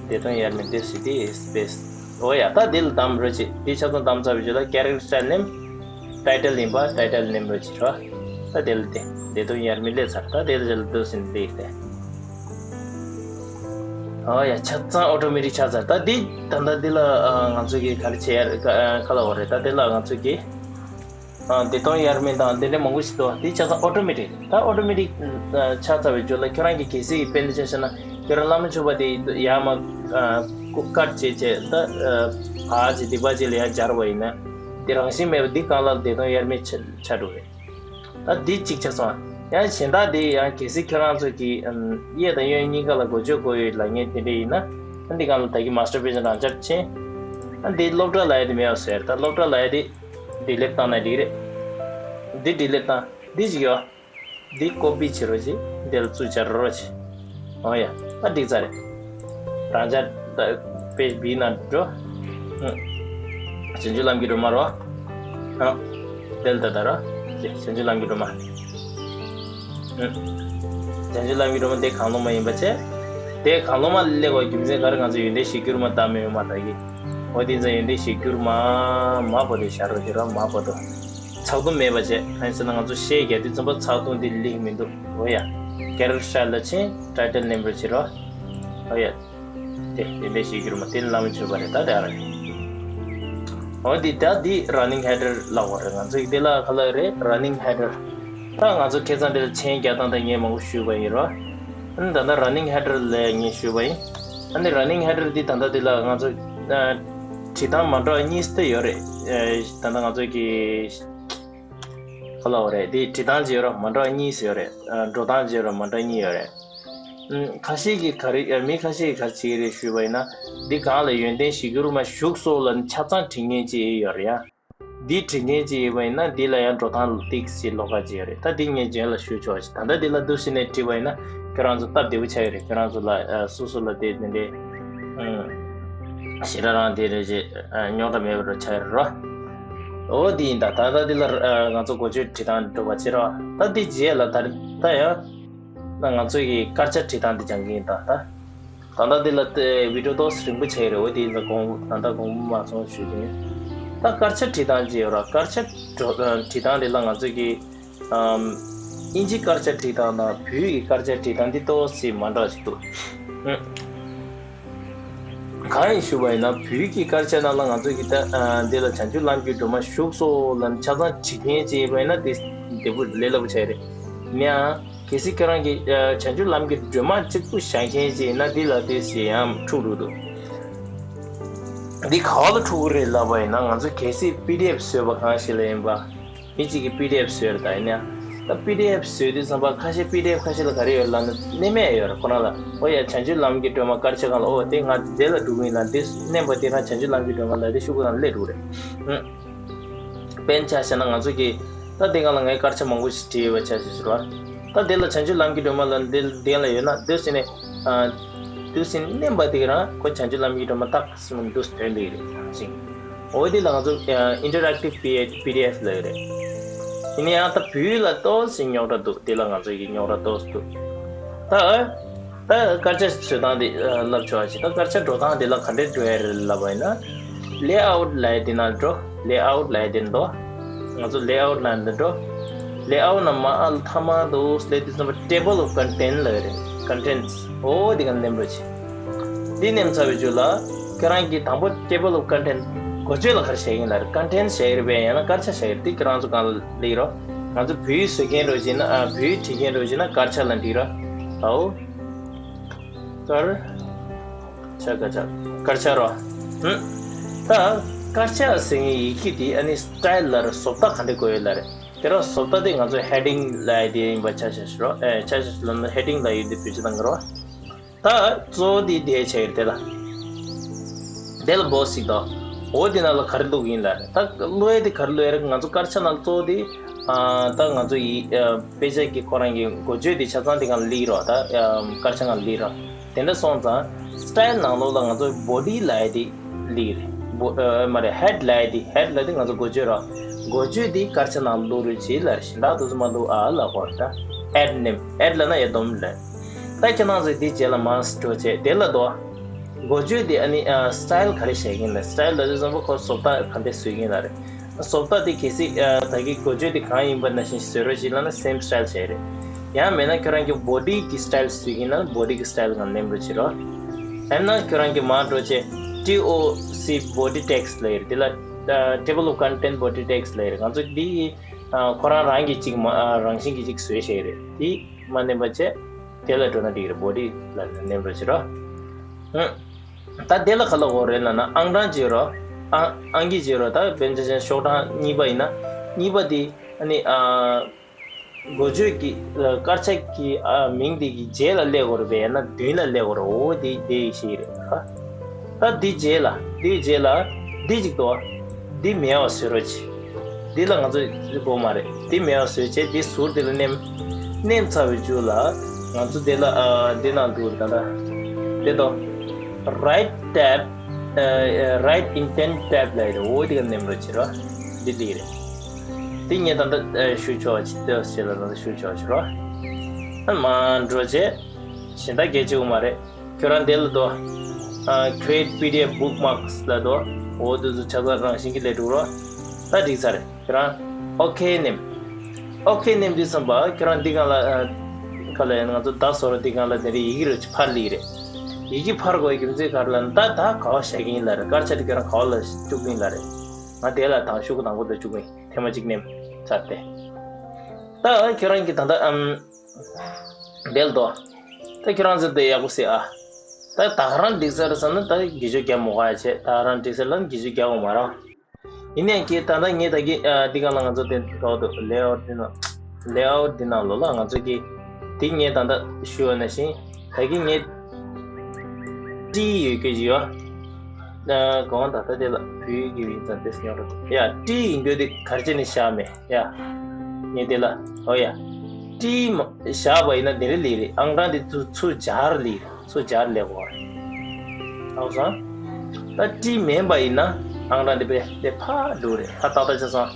བདེ་སྟོང་དབྱེར་མེད་དེ་སི་ཏི་སི་པེ་སི། འོ་ཡ། ད་དེ་ལ་བདམས་རོགས་བྱེད། དེ་ཆ་ཚང་བདམས་ཚར་བའི་རྗེས་ལ་character style་ནས་title་ཡིན་པ་title་མནན་རོགས་བྱེད་རོགས། ད་དེ་ལ་དེ་བདེ་སྟོང་དབྱེར་མེད་སླེབས་ཚར། ད་དེ་ལ་དེ་ལ་འདུག་ཟིན་སླེབས་ཏེ། ཨོ་ཡ། ཆ་ཚང་automatic་ཆགས་ཚར། ད་འདི་ད་ལྟ་འདི་ལ་ཨ་ང་ཚོ་གི་ག་རེ་བྱེད་ཡ་རེད། ག་ཨ་ག་ལབ་དགོས་རེད། ད་འདི་ལ་ང་ཚོ་གི་ཨ་བདེ་སྟོང་དབྱེར་མེད་དང་དེ་འདྲ་མང་པོ་ཞིག་འདུག་འདི་ཆ་ཚང་automatic་རེད། ད་automatic་ཨ་ཆགས་ཚར་བའི་རྗེས་ལ་ཁྱོད་རང་གི་གལ་སྲིད་ཀྱི་དཔེར་ན་ཆ་བཞག་ན་ཁྱོད་རང་བླ་མ་མཆོད་པ་དེ་ཡར་མར་ཨ་ཀ་ཊི་བྱས་བྱས་ད་ཨ་ཕར་ཅིག་སྡིག་པ་ཅིག་ལ་ཡར་སྦྱར་བ་ཡིན་ན་དེ་རང་བཞིན་མེད་པ་འདི་གང་ལ་བདེ་སྟོང་དབྱེར་མེད་ཆགས་ཆགས་འགྲོ་རེད། ད་འདི་གཅིག་ཆ་ཚང་། ཡང་གཞན་དག་འདི་ཡང་གལ་སྲིད་ཁྱོད་རང་ཚོ་གིས་ཨམ་གཡས་དང་གཡོན་གཉིས་ཀ་ལ་འགོ་བརྗོད་དགོས་ཡོད་ལབ་མཁན་དེ་འདྲ་ཡིན་ན། ཨ་འདི་གང་ལ་ད་གི་master page་རང་འཇགས་ཕྱིན། ཨ་འདི་སློབ་གྲྭ་ལབ་ཡ་དེ་མེད་པ་བཟོས་རེད། ད་སློབ་གྲྭ་ལབ་ཡ་དེ་delete་བཏང་ན་འགྲིག་རེད། འདི་delete་བཏང་། འདི་གཅིག་ཡོད། འདི་copy་བྱེད་རོགས་བྱེད། འདི་ལ་བཙུགས་བྱ་རོགས་བྱེད། ཨོ་ཡ། ད་འགྲིག་ཚར་རེད། རང་ཅག་ད་page B་ནང་འགྲོ། ཨུ། བྱང་ཆུབ་ལམ་གྱི་སྒྲོན་མ་རོ། ཨ། དེ་ལ་ད་ད་རོ། བྱང་ཆུབ་ལམ་གྱི་སྒྲོན་མ། ཨུ། བྱང་ཆུབ་ལམ་གྱི་སྒྲོན་མ་དེ་གང་བློ་མ་ཡིན་པ་བྱས། དེ་གང་བློ་མ་སླེབས་པའི་རྒྱུ་མཚན་ག་རེ། ང་ཚོ་ཡོན་ཏན་གཞིར་གྱུར་མ་བདམས་ཡོད་མ་ད་གི། འོ་དེ་ཚོ་ཡོན་ཏན་གཞིར་གྱུར་མ་མ་པོ་དེ་བཞག་རོགས་བྱེད་རོགས། མ་པོ་དོ། ཚགས་དུམ་མེད་པ་བྱས། གང་ཡིན་ཟེར་ན་ང་ཚོ་ཤད་རྒྱག་དུས་ཙམ་པ་ཚགས་དུམ་དེ་ལེགས་མི་འདུག་འོ་ཡ། character style་ལ་ཕྱིན། title་མནན་པར་བྱེད་རོགས། འོ་ཡ། དེ་དེ་འདྲ་ཞིག་གྱུར་མ་དེ་ནི་བླ་མ་མཆོད་པ་རེད། ད་དེ་ཨ་རེད། འོ་འདི་ད་འདི་running header་ལབ་དགོས་རེད། ང་ཚོ་ཡི་དེ་ལ་ག་ལབ་རེད། running header། ད་ང་ཚོ་ཁ་སང་དེ་ལ་མཆན་རྒྱག་སྟངས་དེ་ངས་མང་པོ་ཞུས་པ་ཡིན་རོགས། ཨ་ནི་ད་ལྟ་running header་ལབ་ངས་ཞུས་པ་ཡིན། ཨ་ནི་running header་འདི་ད་ལྟ་འདི་ལ་ང་ཚོ་ཨ་བྲིས་སྟངས་མ་འདྲ་བ་གཉིས་དེ་ཡོད་རེད། ཨ་ད་ལྟ་ང་ཚོ་གི་ག་ལབ་དགོས་རེད། དེ་བྲིས་སྟངས་ཅིག་ཡོད་རེད། མ་འདྲ་བ་གཉིས་ཡོད་རེད། ཨ་འགྲོ་སྟངས་ཅིག་ཡོད་རེད། མ་འདྲ་བ་གཉིས་ཡོད་རེད། ཨ་ཁ་ཤས་ཀྱིས་ག་རེ། ཨ་མི་ཁ་ཤས་ཀྱིས་ག་རེ་བྱེད་ཀྱི་རེད་ཞུས་པ་ཡིན་ན། འདི་སྒང་ལ་ཡོན་ཏན་གཞིར་གྱུར་མ་བཞུགས་སོ་ལབ་ནས་ཆ་ཚང་བྲིས་མཁན་ཅིག་ཡོད་རེད་ཡ། འདི་བྲིས་མཁན་ཅིག་ཡོད་པ་ཡིན་ན་འདི་ལ་ཡང་འགྲོ་སྟངས་ཏོག་ཙམ་ལོགས་ཀ་ཅིག་ཡོད་རེད། ད་འདི་ངས་རྗེས་ལ་ཞུ་ཆོག་ཅིག་ད་ལྟ་འདི་ལ་འདུག་སེ་ནས་བྲིས་པ་ཡིན་ན་ཁྱོད་རང་ཚོ་སྟབས་བདེ་པོ་ཆགས་ཀྱི་རེད། ཁྱོད་རང་ཚོ་ལ་ཨ་སོ་སོ་ལ་དེ་དེ་འདྲའི་ཨ་ཞེ་དྲག་རང་དེ་རེད་ཅེས་ཨ་རྙོག་དྲ་མེད་པ་རུ་ཆགས་ཀྱི་རེད་རོ། འོ་འདི་ཡིན། ད་ད་ལྟ་འདི་ལ་ཨ་ང་ཚོ་འགོ་བརྗོད་བྲིས་སྟངས་འགྲོ་བ་བྱེད་རོགས། ད་འདི་རྗེས་ལ་ད་ད་ཡང་ད་ང་ཚོ་གི་སྐར་ཆ་བྲིས་སྟངས་འདི་སྦྱང་གི་ཡིན། ད་ད་ད་ལྟ་འདི་ལ་དེ་བི་ཌི་ཡོ་ཏོག་ཙམ་རིང་པོ་ཆགས་ཀྱི་རེད། འོ་དེ་ཡིན་ཙང་གོང་ད་ལྟ་གོང་མ་སོང་ཞུ་གི་ཡིན། ད་སྐར་ཆ་བྲིས་སྟངས་ཅིག་ཡོད་ར། སྐར་ཆ་འགྲོ་བྲིས་སྟངས་དེ་ལ་ང་ཚོ་གི་ཨམ་དབྱིན་ཇི་སྐར་ཆ་བྲིས་སྟངས་དང་བོད་ཀྱི་སྐར་ཆ་བྲིས་སྟངས་འདི་ཏོག་ཙམ་མ་འདྲ་ཞིག་འདུག་ཨུ། གང་ཡིན་ཞུས་པ་ཡིན་ན། བོད་ཀྱི་དཀར་ཆག་ནང་ལ་ང་ཚོ་གི་ད་ཨ་འདི་ལ་བྱང་ཆུབ་ལམ་གྱི་སྒྲོན་མ་བཞུགས་སོ་ལབ་ཆ་ཚང་བྲིས་མཁན་ཅིག་ཡིན་པ་ཡིན་ན་དེ་བདེ་པོ་ལས་སླ་པོ་ཆགས་རེད། ཡིན་ཡང་གལ་སྲིད་ཁྱེད་རང་གིས་ཨ་བྱང་ཆུབ་ལམ་གྱི་སྒྲོན་མ་གཅིག་པུ་བཞག་མཁན་ཅིག་ཡིན་ན་འདི་ལ་དེ་ཞེ་ཡང་འཁྲུག་འགྲོ་འདུག་འདི་ག་བ་ལ་འཁྲུག་གི་རེད་ལབ་པ་ཡིན་ན། ང་ཚོ་གལ་སྲིད་པི་ཌི་ཨེཕ་བཟོས་པ་གང་ཞིག་ལ་ཡིན་པ། མི་གཅིག་གིས་པི་ཌི་ཨེཕ་བཟོས་རེད། ད་ཡིན་ན་ད་པི་ཌི་ཨེཕ་བཟོས་དུས་ཙམ་པ་ཁ་ཤས་པི་ཌི་ཨེཕ་ཁ་ཤས་ལ་ག་རེ་ཡོད་ལབ་ན་གནས་མལ་ཡོད་རེད། ཁོ་རང་ལ་ཨོ་ཡ་བྱང་ཆུབ་ལམ་གྱི་སྒྲོན་མ་དཀར་ཆག་སྒང་ལ་ཨོ་དེ་ང་དེ་ལ་འགྲོ་གི་ཡིན་ལབ་དེ་མནན་པ་དེ་རང་བྱང་ཆུབ་ལམ་གྱི་སྒྲོན་མ་ལ་དེ་ཤོག་གུ་ནང་སླེབས་འགྲོ་གི་རེད། ཨང་། དཔེར་ན་ཆ་བཞག་ན་ང་ཚོ་གིས་ད་དེ་སྒང་ལ་ངས་དཀར་ཆག་མང་པོ་ཞིག་བྲིས་ཡོད་པ་ཆ་བཞག་ཞུ་རོགས། ད་དེ་ལ་བྱང་ཆུབ་ལམ་གྱི་སྒྲོན་མ་ལ་འདི་འདི་ལ་ཡོད་ན་འདུག་ཟེར་ནས་ཨ་འདུག་ཟེར་ནས་མནན་པ་དེ་རང་ཁོ་བྱང་ཆུབ་ལམ་གྱི་སྒྲོན་མ་ཏག་ཙམ་འདུག་སེ་ཐོན་བསྡད་ཀྱི་རེད། ཅིང་། འོ་དེ་ལ་ང་ཚོ་ཨ་ཨིན་ཊར་ཨེག་ཊིབ་པི་ཌི་ཨེཕ་ལབ་ཀྱི་རེད། ཡིན་ན་ཡང་ད་བོད་ཡིག་ལ་ཏོག་ཙམ་རྙོག་དྲ་འདུག་དེ་ལ་ང་ཚོ་གི་རྙོག་དྲ་ཏོག་ཙམ་འདུག་ད་ཨ་ད་དཀར་ཆག་བཟོ་སྟངས་དེ་ཨ་ལབ་ཆོག་ཅིག་ད་དཀར་ཆག་འགྲོ་སྟངས་དེ་ལ་ག་འདྲས་འགྲོ་ཡ་རེད་ལབ་པ་ཡིན་ན། ལེ་ཨའུཊ་ལབ་ཡ་དེ་ནང་འགྲོ། ལེ་ཨའུཊ་ལབ་ཡ་དེ་འདུག་ང་ཚོ་ལེ་ཨའུཊ་ལབ་ཡ་འདི་འགྲོ། ལེ་ཨའུཊ་ནང་མར་ཨ་མཐའ་མ་དུ་སླེབས་དུས་ཙམ་པ་table of content ལབ་ཡ་རེད། Contents འོ་དེ་ག་མནན་པ་བྱེད། འདི་མནན་ཚར་བའི་རྗེས་ལ་ཁྱེད་རང་གིས་དང་པོ་table of content འགོ་བརྗོད་ལ་ག་རེ་བྱེད་ཀྱི་ཡིན་ལབ་རེད། Contents བྱེད་ཀྱི་རེད་པས། ཡང་ན་དཀར་ཆག་བྱེད་ཀྱི་རེད། འདི་ཁྱེད་རང་ཚོ་སྒང་ལ་སླེབས་རོགས། ང་ཚོ་བོད་ཡིག་བཟོ་མཁན་རོ་བྱས་ན་ཨ་བོད་ཡིག་བྲིས་མཁན་རོ་བྱས་ན་དཀར་ཆག་ལ་འགྲིག་རོགས། ཨའོ། དཀར་ཆག་དཀར་ཆག་དཀར་ཆག་རོ། ཧུམ། ད་དཀར་ཆག་ཟེར་མཁན་ཡི་གེ་དེ་ཨ་ནི་སི་ཊའིལ་ལབ་རེད། བཟོ་ལྟ་ག་འདྲ་དགོས་ཡོད་ལབ་རེད། དེ་ར་བཟོ་ལྟ་དེ་ང་ཚོའི་ཧེ་ཌིང་ལབ་ཡ་དེ་ཡིན་པ་ཆ་བཞག་ཞུ་རོགས། ཨེ་ཆ་བཞག་ཞུ་ལབ་ན་ཧེ་ཌིང་ལབ་ཡོད་དེ་བེད་སྤྱོད་གཏང་གི་རོགས། ད་གཙོ་བོ་དེ་དེ་བྱས་ཡོད་དེ་ལ། དེ་ལ་བོ་ཞིག་དང་། འོ་དེ་ནང་ལ་ག་རེ་བླུགས་ཡིན་ལབ་རེད། ད་བླུགས་ཡ་དེ་ག་རེ་བླུགས་ཡ་རེད། ང་ཚོ་དཀར་ཆག་ནང་གཙོ་བོ་དེ་ཨ་ད་ང་ཚོ་ཡི་ཨ་དཔེ་ཆ་གི་ཁོ་རང་གི་འགོ་བརྗོད་དེ་ཆ་ཚང་དེ་སྒང་ལ་སླེབས་རོགས། ད་ཨ་དཀར་ཆག་སྒང་ལ་སླེབས་རོགས། དེ་འདྲ་སོང་ཙང་སི་ཊའིལ་ནང་ལོགས་ལ་ང་ཚོ་བོ་ཌི་ལབ་ཡ་དེ་སླེབས་རེད། བོ་ཨ་མ་རེད། ཧེཌ་ལབ་ཡ་དེ། ཧེཌ་ལབ་དེ་ང་ཚོ་འགོ་བརྗོད་རོགས། འགོ་བརྗོད་དེ་དཀར་ཆག་ནང་བླུགས་རོགས་བྱེད་ལབ་རེད། གཞན་དག་དེ་ཚོ་མ་བླུགས་ཨ་ལབ་དགོས་རེད། ད་ཨེཌ་ནེམ། ཨེཌ་ལབ་ན་ཡ་སྡོམ་རེད། ད་ཁྱེད་རང་ཚོས་འདི་རྗེས་ལ་མར་འགྲོ་བྱས་དེ་ལ་དོ། འགོ་བརྗོད་དེ་ཨ་ནི་ཨ་སི་ཊའིལ་ག་རེ་བྱེད་ཀྱི་ཡིན་ལབ། སི་ཊའིལ་ལབ་དུས་ཙམ་པ་ཁོ་བཟོ་ལྟ་ག་འདྲས་བཟོ་གི་ཡིན་ལབ་རེད། བཟོ་ལྟ་དེ་གལ་སྲིད་ཨ་ད་གི་འགོ་བརྗོད་དེ་གང་ཡིན་པ་ནང་བཞིན་བཟོ་རོགས་བྱེད་ལབ་ན་སེམ་སི་ཊའིལ་བྱས་རེད། ཡང་མེད་ན་ཁྱོད་རང་གི་བོ་ཌི་གི་སི་ཊའིལ་བཟོ་གི་ཡིན་ན་བོ་ཌི་གི་སི་ཊའིལ་སྒང་མནན་རོགས་བྱེད་རོགས། ཡང་ན་ཁྱོད་རང་གི་མར་འགྲོ་བྱས་ཊི་ཨོ་སི་བོ་ཌི་ཊེག་སི་ལབ་ཡ་རེད། དེ་ལ་ཨ་table of content body text ལབ་ཡ་རེད། ང་ཚོ་འདི་ཨ་ཁོ་རང་རང་གི་གཅིག་མ་ཨ་རང་བཞིན་གྱི་གཅིག་བཟོས་བྱས་རེད། དེ་མ་མནན་པ་བྱས། དེ་ལ་འགྲོ་ན་འགྲིག་རེད། བོ་ཌི་ལ་མནན་རོགས་བྱེད་རོགས། ཨང་། ད་དེ་ལ་ག་ལ་འོ་རེད་ལབ་ན་ཨང་གྲངས་བརྗོད་རོགས། ཨང་ཨང་ཀི་བརྗོད་རོགས། ད་དཔེར་ན་ཆ་བཞག་ཤོག་གྲངས་གཉིས་པ་ཡིན་ན་གཉིས་པ་དེ་ཨ་ནི་ཨ་འགོ་བརྗོད་ཀྱི་ཨ་དཀར་ཆག་གི་ཨ་མིང་དེ་གི་རྗེས་ལ་སླེབས་དགོས་རེད་པས། ཡང་ན་མདུན་ལ་སླེབས་དགོས་རེད། འོ་དེ་དེ་ཡི་ཤེས་རེད། ད་འདི་རྗེས་ལ་འདི་རྗེས་ལ་འདི་གཅིག་འདུག་འདི་མེད་པ་བཟོ་རོགས་བྱེད། འདི་ལ་ང་ཚོ་དགོས་མ་རེད། འདི་མེད་པ་བཟོས་བྱས་འདི་ཟུར་འདི་ལ་མནན། མནན་ཚར་བའི་མཇུག་ལ་ང་ཚོ་འདི་ལ་ཨ་འདི་ནང་འདུག་ད་ལྟ་འདི་དང་right tab ཨ་right intent tab ལབ་ཡ་རེད། འོ་འདི་ག་མནན་རོགས་བྱེད་རོགས། འདི་འདི་རེད། འདི་ངས་ད་ལྟ་ཨ་ཞུ་ཆོག་ཅིག་ལྟོས་བྱས་ལ་ད་ལྟ་ཞུ་ཆོག་ཅིག་རོགས། ཨ་མ་འགྲོ་བྱས་གཞན་དག་གལ་ཆེ་བོ་མ་རེད། ཁྱོད་རང་འདི་ལ་འདུག་ཨ་create P D F bookmarks ལབ་འདུག་འོ་འདི་ཚོ་ཆ་ཚང་རང་བཞིན་གྱིས་ལས་འགྲོ་རོགས། ད་འགྲིག་ཚར་རེད། ཁྱོད་རང་ཨོ་ཁེ་མནན། ཨོ་ཁེ་མནན་དུས་ཙམ་པ་ཁྱོད་རང་འདི་སྒང་ལ་ཨ་ག་ལ་ཡིན་ང་ཚོ་ད་བཟོ་ར་འདི་སྒང་ལ་དེ་རིང་ཡི་གེ་རུ་ཕར་སླེབས་རེད། ཡི་གེ་ཕར་དགོས་རྒྱུ་མཚན་ག་རེ་ལབ་ན་ད་ད་ག་བ་བཞག་གི་ཡིན་ལབ་རེད། དཀར་ཆག་དེ་ཁྱོད་རང་ག་བ་ལ་བཅུག་གི་ཡིན་ལབ་རེད། ང་དེ་ལ་དང་ཤོག་གུ་དང་པོ་དེ་བཅུག་གི་ཡིན། ཐེངས་མ་གཅིག་མནན་ཚར་ཏེ། ད་ཁྱོད་རང་གི་ད་ལྟ་ཨམ། འདེལ་དོ། ད་ཁྱོད་རང་ཚོ་དེ་ཡག་པོ་ཟེར་ཨ། ད་ད་ག་རང་འགྲིག་ཚར་བསམ་ན་ད་དགེ་སྦྱོར་རྒྱབ་མོ་ག་ཡ་བྱས། ད་ག་རང་འགྲིག་ཚར་ལ་ནི་དགེ་སྦྱོར་རྒྱབ་འོ་མ་རང་། ཡིན་ནའི་ཀྱེ་ད་ལྟ་ངས་ད་གི་ཨ་འདི་ག་ལ་ང་ཚོ་དེ་འགྲོ་འདུག་ལེ་ཨའུཊ་འདི་ནང་ལེ་ཨའུཊ་འདི་ནང་ལོགས་ལ་ང་ཚོ་གི་འདི་ངས་ད་ལྟ་ཞུ་བ་ནང་བཞིན་ད་གི་ངས་ཏི་ཡོད་ཀྱི་ཡོད། ཨ་གང་ད་ལྟ་དེ་ལ་བོད་ཀྱི་ཡིན་ཙང་དེ་སྙོར་འགྲོ་འདུག་ཡ་ཏི་ཡིན་རྒྱུ་དེ་ག་རེ་བྱས་ནས་བཞག་མེད་ཡ། ངས་དེ་ལ་ཨོ་ཡ་ཏི་མ་བཞག་པ་ཡིན་ན་དེ་རེ་ལས་རེད། ཨང་གྲངས་དེ་ཚུར་ཚུར་སྦྱར་ལས་རེད། སུ་སྦྱར་ལས་གོ་རེད། ཨའོ་སང་། ད་ཏི་མིན་པ་ཡིན་ན་ཨང་གྲངས་འདི་པས་དེ་ཕར་འགྲོ་རེད། ཕར་ཏག་ཏག་ཆ་སོང་།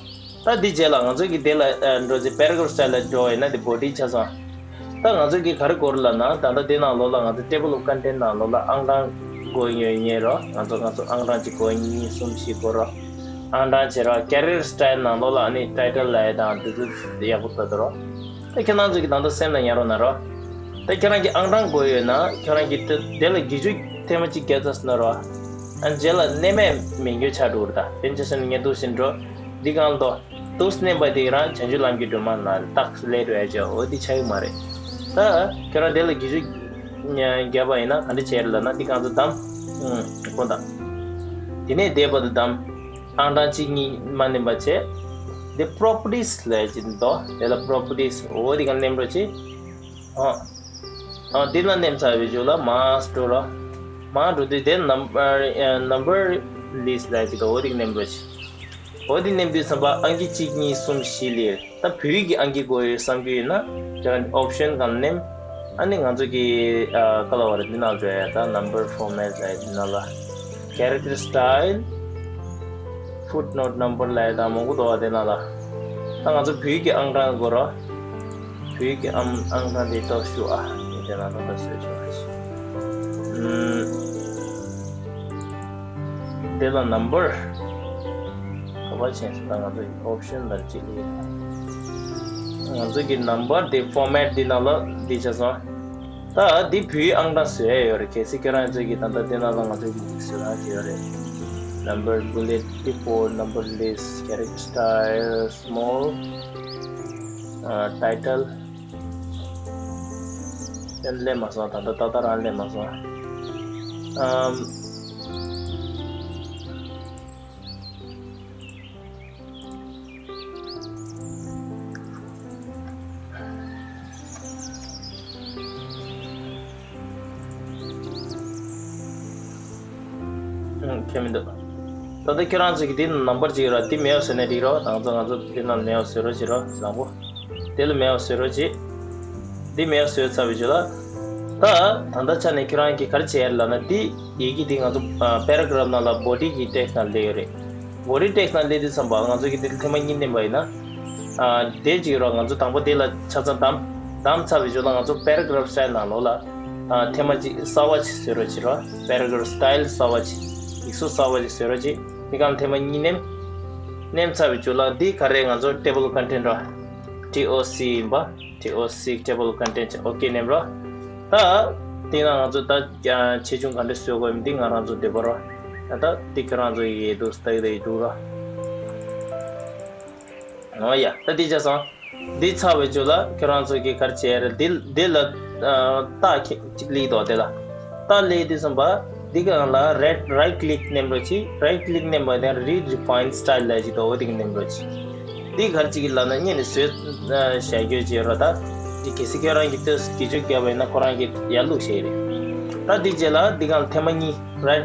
ད་འདི་རྗེས་ལ་ང་ཚོ་གི་དེ་ལ་ཨ་འགྲོ་ཚེ་paragraph style ལ་འགྲོ་བ་ཡིན་ན་དེ་བོ་ཌི་ཆ་སོང་། ད་ང་ཚོ་གི་ག་རེ་དགོས་རེད་ལབ་ན་ད་ལྟ་དེ་ནང་ལོགས་ལ་ང་ཚོ་table of content ནང་ལོགས་ལ་ཨང་གྲངས་དགོས་ཡོད་ཉེ་རོ། ང་ཚོ་ང་ཚོ་ཨང་གྲངས་ཅིག་དགོས་གཉིས་གསུམ་བཞི་དགོས་རོ། ཨང་གྲངས་བྱེད་རོ། career style ནང་ལོགས་ལ་ཨ་ནི་title ལབ་ཡ་དང་དེ་ཚོ་ཡག་པོ་ལྟ་དུ་རོ། ད་ཁྱེད་རང་ཚོ་གི་ད་ལྟ་སེམས་ལ་ཉར་རོགས་གནང་རོགས། ད་ཁྱེད་རང་གི་ཨང་གྲངས་དགོས་ཡོད་ན་ཁྱེད་རང་གི་དེ་དེ་ལ་དགེ་བཅུ་ཐེངས་མ་གཅིག་བརྒྱབ་ཚར་སོང་ན་རོགས། ཨ་རྗེས་ལ་གནས་མེད་མེད་རྒྱུ་ཆགས་འགྲོ་གི་རེད། ད་དཔེར་ན་ཆ་བཞག་ན་ངས་འདུག་ཟེར་འགྲོ། འདི་གང་ལྟོ། འདུག་གནས་པ་དེ་རང་བྱང་ཆུབ་ལམ་གྱི་སྒྲོན་མ་ལ་རྟགས་ལས་རོལ་ཅོ་འོ་དེ་ཆགས་ཀྱི་མ་རེད། ད་ཁྱོད་རང་དེ་ལ་དགེ་ཆོས་བརྒྱབ་པ་ཡིན་ན་ག་འདྲ་བྱས་རེད་ལབ་ན། འདི་གང་ལྟོ་བདམས། ཨུམ། ཁོ་ད། དེ་ནས་བསྡད་པ་དུ་བདམས། ཨང་གྲངས་གཅིག་གཉིས་མ་ནེམ་པ་བྱས། འདི་properties་ལབ་ཅིག་འདུག་དེ་ལ་properties་འོ་དེ་གང་ནེམ་རོགས་བྱེད། ཨ། ཨ་འདི་ལ་ནེམ་ཚར་བའི་རྗེས་ལ་མར་འགྲོ་རོགས། མར་འགྲོ་དུས་དེ་number number list་ལབ་ཅིག་འདུག་འོ་དེ་གང་ནེམ་རོགས་བྱེད། འོ་དེ་ནེམ་དུས་ཙམ་པ་ཨང་ཀི་གཅིག་གཉིས་གསུམ་བཞི་ལས། ད་བོད་ཡིག་གི་ཨང་ཀི་དགོས་ཡོད་བསམ་གྱི་ཡོད་ན། ཁྱེད་རང་option་སྒང་ནེམ། ཨ་ནི་ང་ཚོ་གི་ཨ་ག་ལ་བ་རེད། འདི་ནང་འགྲོ་ཡ་ད་number format་ལབ་ཡ་འདི་ནང་ལ། character style། footnote number་ལབ་ཡ་ད་མང་པོ་འདུག་བ་དེ་ནང་ལ། ད་ང་ཚོ་བོད་ཡིག་གི་ཨང་གྲངས་དགོས་རོགས། བོད་ཡིག་གི་ཨང་ཨང་གྲངས་དེ་ཏོག་ཞུ་ཨ། དེ་ནང་ད་ལྟ་བཟོས་ཆོག་ཨ། ཨུམ། དེ་ལ་number། ག་པར་ཕྱིན་སོང་། ད་ང་ཚོ་option་ལ་ཅིག་ལས། ང་ཚོ་གི་number་དེ་format་འདི་ནང་ལ་འདི་བྱས་སོང་། ད་འདི་བོད་ཡིག་ཨང་གྲངས་བཟོ་ཡ་ཡོད་རེད། གལ་སྲིད་ཁྱེད་རང་ཚོ་གི་ད་ལྟ་དེ་ནང་ལ་ང་ཚོ་གི་བཟོ་ཡ་ཡོད་རེད། number bullet default number list character style small title། ཡང་སླེབས་མ་སོང་། ད་ལྟ་ཏག་ཏག་རང་སླེབས་མ་སོང་། ཨམ། ཁྱད་མི་འདུག་ད་ལྟ་ཁྱེད་རང་ཚོ་གི་འདི་number་ཅིག་ར་འདི་མེད་པ་བཟོས་ན་འགྲིག་རོགས། ང་ཚོ་ང་ཚོ་འདི་ནང་མེད་པ་བཟོས་རོགས་བྱེད་རོགས་བཟང་པོ། དེ་ལ་མེད་པ་བཟོས་རོགས་བྱེད། འདི་མེད་པ་བཟོས་ཚར་བའི་རྗེས་ལ། ད་ད་ལྟ་ཆ་ནས་ཁྱེད་རང་གིས་ག་རེ་བྱས་ལབ་ན། འདི་ཡི་གེ་འདི་ང་ཚོ་paragraph་ནང་ལ་body་གི་text་ནང་སླེབས་ཡོད་རེད། body text་ནང་སླེབས་དུས་ཙམ་པ་ང་ཚོ་གི་འདི་ལ་ཐེངས་མ་གཉིས་ནེམ་པ་ཡིན་ན། དེ་གཅིག་རོགས། ང་ཚོ་དང་པོ་དེ་ལ་ཆ་ཚང་བདམས། བདམས་ཚར་བའི་རྗེས་ལ་ང་ཚོ་paragraph style་ནང་ལོགས་ལ་ཐེངས་མ་གཅིག་གསར་བ་ཅིག་བཟོས་རོགས་བྱེད་རོགས། paragraph style་གསར་བ་ཅིག་ཡིག་གཟུགས་གསར་བ་ཅིག་བཟོས་རོགས་བྱེད། འདི་གང་ཐེངས་མ་གཉིས་ནེམ། ནེམ་ཚར་བའི་རྗེས་ལ་འདི་ག་རེ་ང་ཚོ་table of content་རོགས། T O C་ཡིན་པ། T O C table of content་ཅིག okay་ནེམ་རོགས། ད་དེ་ན་ང་ཚོ་ད་ཆེ་ཆུང་ག་འདྲ་བཟོས་དགོས་མིན་འདི་ང་རང་ཚོ་འདོད་པ་རོགས། ད་འདི་ཁྱོད་རང་ཚོ་ཡི་འདུག་ལྟ་གི་ཡི་འདུག་རོགས། ཨོ་ཡ། ད་འདི་བྱས་སོང་། འདི་ཚར་བའི་རྗེས་ལ་ཁྱོད་རང་ཚོ་གིས་ག་རེ་བྱས་རེད། འདི་འདི་ལ་རྟགས་ཅིག་ལིག་དོ། དེ་ལ་རྟགས་ལིག་དུས་ཙམ་པ་འདི་གང་ལ་right right click་ནེམ་རོགས་བྱེད། right click་ནེམ་པ་དེ་redefine style་ལབ་ཅིག་དོ། འོ་དེ་གི་ནེམ་རོགས་བྱེད། འདི་ག་རེ་ཅིག་ལབ་ན་སྔོན་ནས་བཟོས་བཞག་རྒྱུ་བྱས་རོགས། ད་འདི་གལ་སྲིད་ཁྱོད་རང་གིས་ལྟོས་དགེ་ཆོས་བརྒྱབ་པ་ཡིན་ན་ཁོ་རང་གིས་ཡར་བླུགས་བཞག་རེད། ད་འདི་རྗེས་ལ་འདི་གང་ཐེངས་མ་གཉིས་right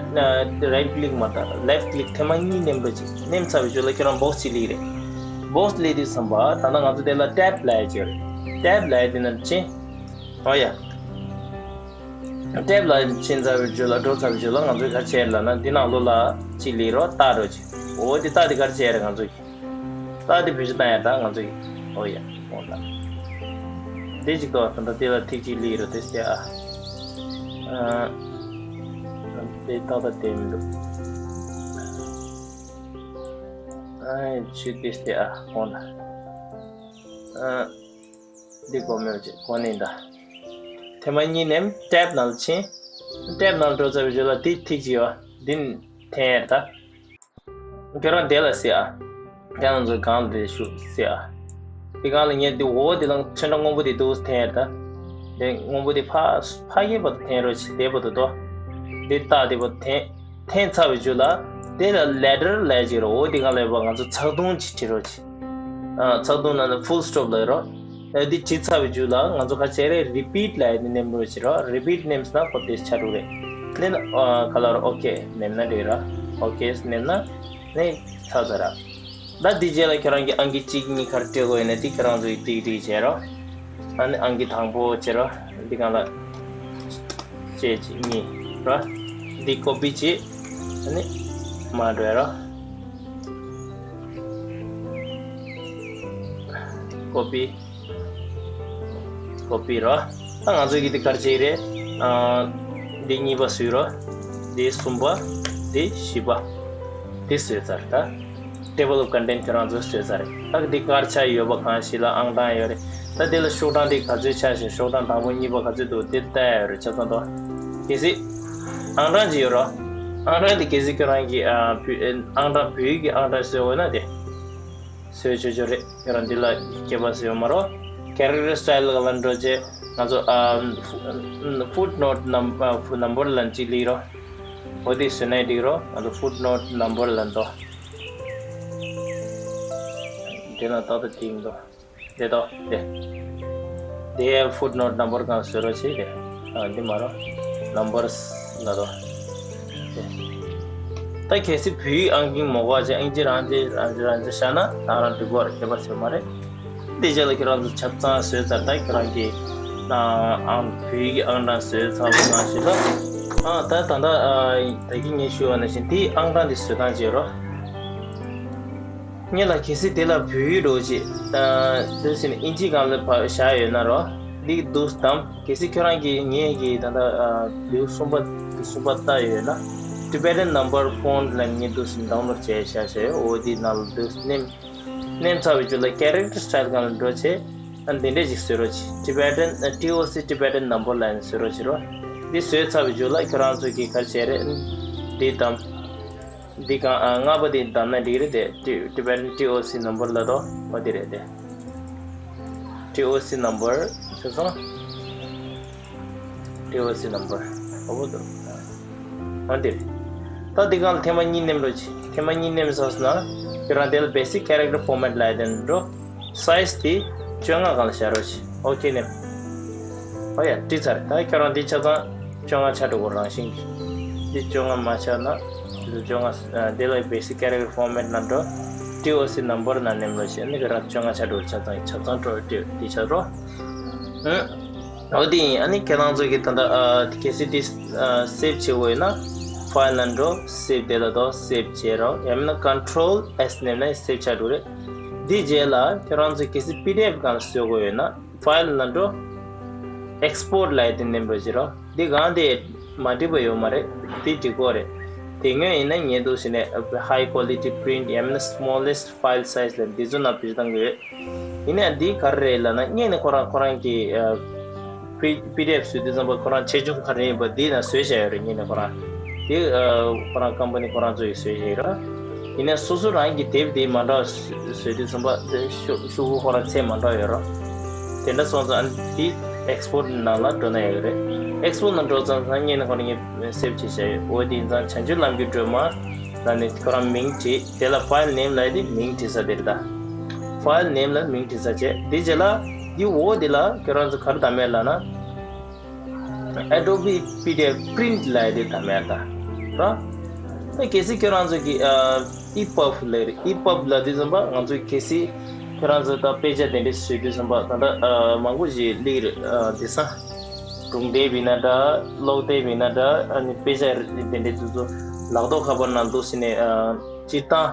right click་མ་ད་left click་ཐེངས་མ་གཉིས་ནེམ་རོགས་བྱེད། ནེམ་ཚར་བའི་རྗེས་ལ་ཁྱོད་རང་box་ཅིག་ལིག་རེད། box་ལིག་དུས་ཙམ་པ་ད་ལྟ་ང་ཚོ་དེ་ལ་tab་ལབ་ཡ་ཅིག་ཡོད་རེད། tab་ལབ་ཡ་དེ་ནང་ཕྱིན། ཨོ་ཡ། tab་ལ་ཕྱིན་ཚར་བའི་རྗེས་ལ་འགྲོ་ཚར་བའི་རྗེས་ལ་ང་ཚོས་ག་རེ་བྱས་ལབ་ན་འདི་ནང་ལོགས་ལ་ཅིག་ལིག་རོགས། རྟགས་རོགས་བྱེད། འོ་དེ་རྟགས་དེ་ག་རེ་བྱས་རེད། ང་ཚོ་གི་རྟགས་དེ་བེད་སྤྱོད་བཏང་ཡ་ད་ང་ཚོ་གི་ཨོ་ཡ་འོ་ད། དེ་ཅིག་ཏོ་ད་ལྟ་དེ་ལ་ཐིག་ཅིག་ལིག་རོགས། དེ་བྱས་ཨ། ཨ། དེ་ཏག་ཏག་དེ་མི་འདུག་ཨ་ཆུ་དེ་བྱས་ཨ་འོ་ད། ཨ། འདི་གོ་མེད་ཅིག་གོ་ནི་ད། ཐེངས་མ་གཉིས་ནེམ་tab་ནང་ལ་ཕྱིན། tab་ནང་ལ་འགྲོ་ཚར་བའི་རྗེས་ལ་དེ་ཐིག་ཅིག་ཡོད་འདི་འཐེན་ཡ་ད། ཁྱོད་རང་དེ་ལ་གཟིགས་ཨ། ཁྱེད་རང་ཚོ་གང་དེ་ཞུ་གཟིགས་ཨ། དེ་གང་ལ་ངས་འདི་འོ་དེ་ལ་ཚོན་ཁྲ་སྔོན་པོ་དེ་འདུག་འཐེན་ཡ་ད། དེ་སྔོན་པོ་དེ་ཕ་ཕ་གི་བར་དུ་འཐེན་རོགས་བྱེད། དེ་བར་དུ་དོ། དེ་རྟགས་དེ་བར་དུ་འཐེན། འཐེན་ཚར་བའི་རྗེས་ལ་དེ་ལ་letter་ལབ་ཅིག་རོགས། འོ་དེ་གང་ལ་ཡོད་པ་ང་ཚོ་ཚེག་ཐུང་ཅིག་བྲིས་རོགས་བྱེད། ཨ། ཚེག་ཐུང་ནང་ནས་full stop་ལབ་རོགས། ཨ། འདི་བྲིས་ཚར་བའི་རྗེས་ལ་ང་ཚོ་ག་རེ་བྱས་རེད། repeat་ལབ་ཡ་དེ་ནེམ་རོགས་བྱེད་རོགས། repeat་ནེམ་སོང་ན་ཁོ་དེ་ཆགས་འགྲོ་རེད། ནས་ན་ཨ་ག་ལ་རོགས་okay་ནེམ་ན་འགྲིག་ར། okay་ནེམ་ན་ནས་ཚར་ཚར་ར། ད་འདི་རྗེས་ལ་ཁྱོད་རང་གི་ཨང་ཀི་གཅིག་གཉིས་ག་རེ་སྤྲད་དགོས་ཡོད་ན་དེ་ཁྱོད་རང་ཚོ་གིས་ཏིག་ཏིག་བྱེད་རོགས། ཨ་ནི་ཨང་ཀི་དང་པོ་བྱེད་རོགས། འདི་གང་ལ་བྱེད་ཅིག་གཉིས་རོགས། འདི་copy་བྱེད། ཨ་ནི་མར་འགྲོ་ཡ་རོགས། copy copy་རོགས། ད་ང་ཚོ་གིས་འདི་ག་རེ་བྱེད་ཀྱི་རེད། ཨ། འདི་གཉིས་པ་བཟོས་རོགས། འདི་གསུམ་པ། འདི་བཞི་པ། འདི་བཟོས་ཚར་ད། table of content་ཁྱོད་རང་ཚོས་བཟོས་ཚར་རེད། ད་འདི་དཀར་ཆག་ཡོད་པ་གང་ཞིག་ལ་ཨང་གྲངས་ཡོད་རེད། ད་འདི་ལ་ཤོག་གྲངས་འདི་ག་ཚོད་ཆགས་ཤིང་ཤོག་གྲངས་དང་པོ་གཉིས་པ་ག་ཚོད་འདུག་འདི་ལྟ་ཡ་ཡོད་རེད། ཆ་ཚང་དོ། གལ་སྲིད་ཨང་གྲངས་ཅིག་ཡོད་རོགས། ཨང་གྲངས་དེ་གལ་སྲིད་ཁྱོད་རང་གི་ཨ་བོད་ཨང་གྲངས་བོད་ཡིག་གི་ཨང་གྲངས་བཟོས་འོས་ན་དེ་བཟོས་ཆོག་ཆོག་རེད། ཁྱོད་རང་འདི་ལ་སྐྱེ་བ་བཟོས་མ་རོགས། Character Style ག་ལ་འགྲོ་བྱས་ང་ཚོ་ཨ་footnote number ལ་གཅིག་ལིག་རོགས། འོ་དེ་བཟོས་ན་འགྲིག་རོགས། ང་ཚོ་footnote number ལ་འགྲོ། དེ་ན་ཏག་ཏག་ཏིང་འདུག་དེ་དོ་དེ། དེ་footnote number གང་བཟོས་རོགས་བྱེད་དེ། ཨ་འདི་མ་རོ། Numbers ལ་དོ། དེ། ད་གལ་སྲིད་བོད་ཡིག་ཨང་ཀིང་མོ་ག་ཅེ་ཨིན་ཇི་རང་ཅེ་རང་ཅེ་རང་ཅེ་བཞག་ན་ད་རང་འགྲིག་གོ་རེད། ཁྱད་པར་ཆེ་མ་རེད། དེ་རྗེས་ལ་ཁྱེད་རང་ཚོ་ཆ་ཚང་བཟོས་ཚར། ད་ཁྱེད་རང་གི་ཨང་བོད་ཡིག་གི་ཨང་གྲངས་བཟོས་ཚར་བ་ནང་བཞིན་ལ། ཨ་ད་ད་ད་ད་གིན་ངས་ཞུས་པ་ནང་བཞིན་དེའི་ཨང་གྲངས་དེ་བཟོས་སྟངས་བྱེད་རོགས། ངེད་ལ་གལ་སྲིད་དེ་ལ་བོད་ཡིག་འདྲ་བོ་ཅིག་ཨ་འདུག་ཟེར་ནས་ཨིན་ཇི་སྒང་ལ་ཕར་བཞག་ཡོད་ན་རོ། འདི་འདུག་དམ། གལ་སྲིད་ཁྱོད་རང་གིས་ངེད་ཀྱི་ད་ལྟ་ཨ་ལེའུ་གསུམ་པ་གསུམ་པ་ལྟ་ཡོད་ན། Tibetan number font ལ་ངས་འདུག་ཟེར་ནས་download བྱས་བཞག་བྱས་ཡོད། འོ་འདི་ནང་ལ་འདུག་ནེམ། ནེམ་ཚར་བའི་རྗེས་ལ་character style སྒང་ལ་འགྲོ་བྱས། ཨ་འདི་འདྲས་ཅིག་བཟོས་རོགས་བྱེད། Tibetan ཨ་T O C Tibetan number ལ་ཡང་བཟོས་རོགས་བྱེད་རོགས། འདི་བཟོས་ཚར་བའི་རྗེས་ལ་ཁྱོད་རང་ཚོ་གིས་ག་རེ་བྱས་རེད། འདི་དམ། འདི་གང་ཨ་ལྔ་པ་དེ་བདམས་ན་འགྲིག་རེད་དེ། Ti- Tibetan T O C number ལ་དོ། འོ་དེ་རེད་དེ། T O C number ཤེས་སོང་། T O C number འོ་དོ། འོ་དེ་རེད། ད་འདི་གང་ལ་ཐེངས་མ་གཉིས་ནེམ་རོགས་བྱེད། ཐེངས་མ་གཉིས་ནེམ་སོང་ན་ཁྱོད་རང་དེ་ལ་basic character format ལ་ཡ་དེ་འགྲོ། Size དེ་བཅོ་ལྔ་སྒང་ལ་བཞག་རོགས་བྱེད། ཨོ་ཁེ་ནེམ། ཨོ་ཡ་བྲིས་ཚར། ད་ཁྱོད་རང་འདི་ཆ་ཚང་བཅོ་ལྔ་ཆགས་འགྲོ་གོ་རང་བཞིན་གྱིས། འདི་བཅོ་ལྔ་མ་ཆགས་ན་འདི་བཅོ་ལྔ། ཨ་འདི་ལ་basic character format ནང་འགྲོ། T O C number ནང་ནེམ་རོགས་བྱེད། ཨ་ནི་ཁྱོད་རང་བཅོ་ལྔ་ཆགས་འགྲོ་ཆ་ཚང་ཆ་ཚང་འགྲོ་འདི་འདི་ཆགས་རོགས། ཨ་འོ་དེ་ཡིན། ཨ་ནི་ཁྱེད་རང་ཚོ་གིས་ད་ལྟ་ཨ་གལ་སྲིད་འདི་ཨ་save བྱེད་དགོས་ཡོད་ན་file ནང་འགྲོ། save དེ་ལ་དོ། save བྱེད་རོགས། ཡང་མིན་ན་control S ནེམ་ན་save ཆགས་འགྲོ་རེད། འདི་རྗེས་ལ་ཁྱེད་རང་ཚོ་གལ་སྲིད་P D F སྒང་ལ་བཟོ་དགོས་ཡོད་ན། File ནང་འགྲོ། Export ལབ་ཡ་དེ་ནེམ་རོགས་བྱེད་རོགས། འདི་གང་དེ་མ་འགྲིག་པ་ཡོད་མ་རེད། དེ་འགྲིག་གོ་རེད། དེ་སྔོན་ཡིན་ན་ངས་འདུག་ཟེར་ནས་high quality print ཡང་མིན་ན་smallest file size ལབ་འདི་ཚོ་ནང་བེད་སྤྱོད་བཏང་གི་ཡོད། ཡིན་ནའང་འདི་ག་རེ་རེད་ལབ་ན། སྔོན་ནས་ཁོ་རང་ཁོ་རང་གི་ཨ་P- PDF བཟོས་དུས་ཙམ་པ་ཁོ་རང་ཆེ་ཆུང་ག་རེ་ཡིན་པ་འདི་ནང་བཟོས་བཞག་ཡོད་རེད། སྔོན་ནས་ཁོ་རང་དེ་ཨ་ཁོ་རང་ཀམ་པ་ནི་ཁོ་རང་ཚོ་ཡིས་བཟོས་བཞག་ཡོད་རེད། ཡིན་ནའང་སོ་སོ་རང་གི་དེབ་དེ་མ་འདྲ་བ་བཟོས་དུས་ཙམ་པ་དེ་ཤོག་ཤོག་གུ་ཁོ་རང་ཚད་མ་འདྲ་བ་ཡོད་རེད། དེ་འདྲ་སོང་ཙང་ཨ་ནི་དེ་export ནང་ལ་འགྲོ་ན་ཡག་རེད། export ནང་འགྲོ་ཙང་ཙང་སྔོན་ནས་ཁོ་རང་ངས་save བྱས་བཞག་ཡོད། འོ་དེ་ཡིན་ཙང་བྱང་ཆུབ་ལམ་གྱི་སྒྲོན་མ་ལབ་ནས་ཁོ་རང་མིང་བྲིས། དེ་ལ་file name ལབ་ཡ་དེ་མིང་བྲིས་ས་དེ་རེད་ད། file name ལ་མིང་བྲིས་ས་བྱས། དེ་རྗེས་ལ་དེ་འོག་དེ་ལ་ཁྱོད་རང་ཚོ་ག་རེ་བདམས་ཡ་ལབ་ན། Adobe PDF Print ལབ་ཡ་དེ་བདམས་ཡ་ད། ར། ད་གལ་སྲིད་ཁྱོད་རང་ཚོ་གི་ཨ་EPUB ལབ་རེད། EPUB ལབ་དུས་ཙམ་པ་ང་ཚོས་གལ་སྲིད་ཁྱོད་རང་ཚོ་ད་དཔེ་ཆ་དེ་འདྲ་བཟོས་དུས་ཙམ་པ་ད་ལྟ་ཨ་མང་པོ་ཞིག་སླེབས་རེད། ཨ་དེང་སང་སྒྲུང་དེབ་ཡིན་ན་འདྲ། ཀློག་དེབ་ཡིན་ན་འདྲ། ཨ་ནི་དཔེ་ཆ་དེ་འདྲ་དེ་ཚོ་ལག་ཐོག་ཁ་པར་ནང་འདུག་ཟེར་ནས་ཨ་སྤྱིར་བཏང་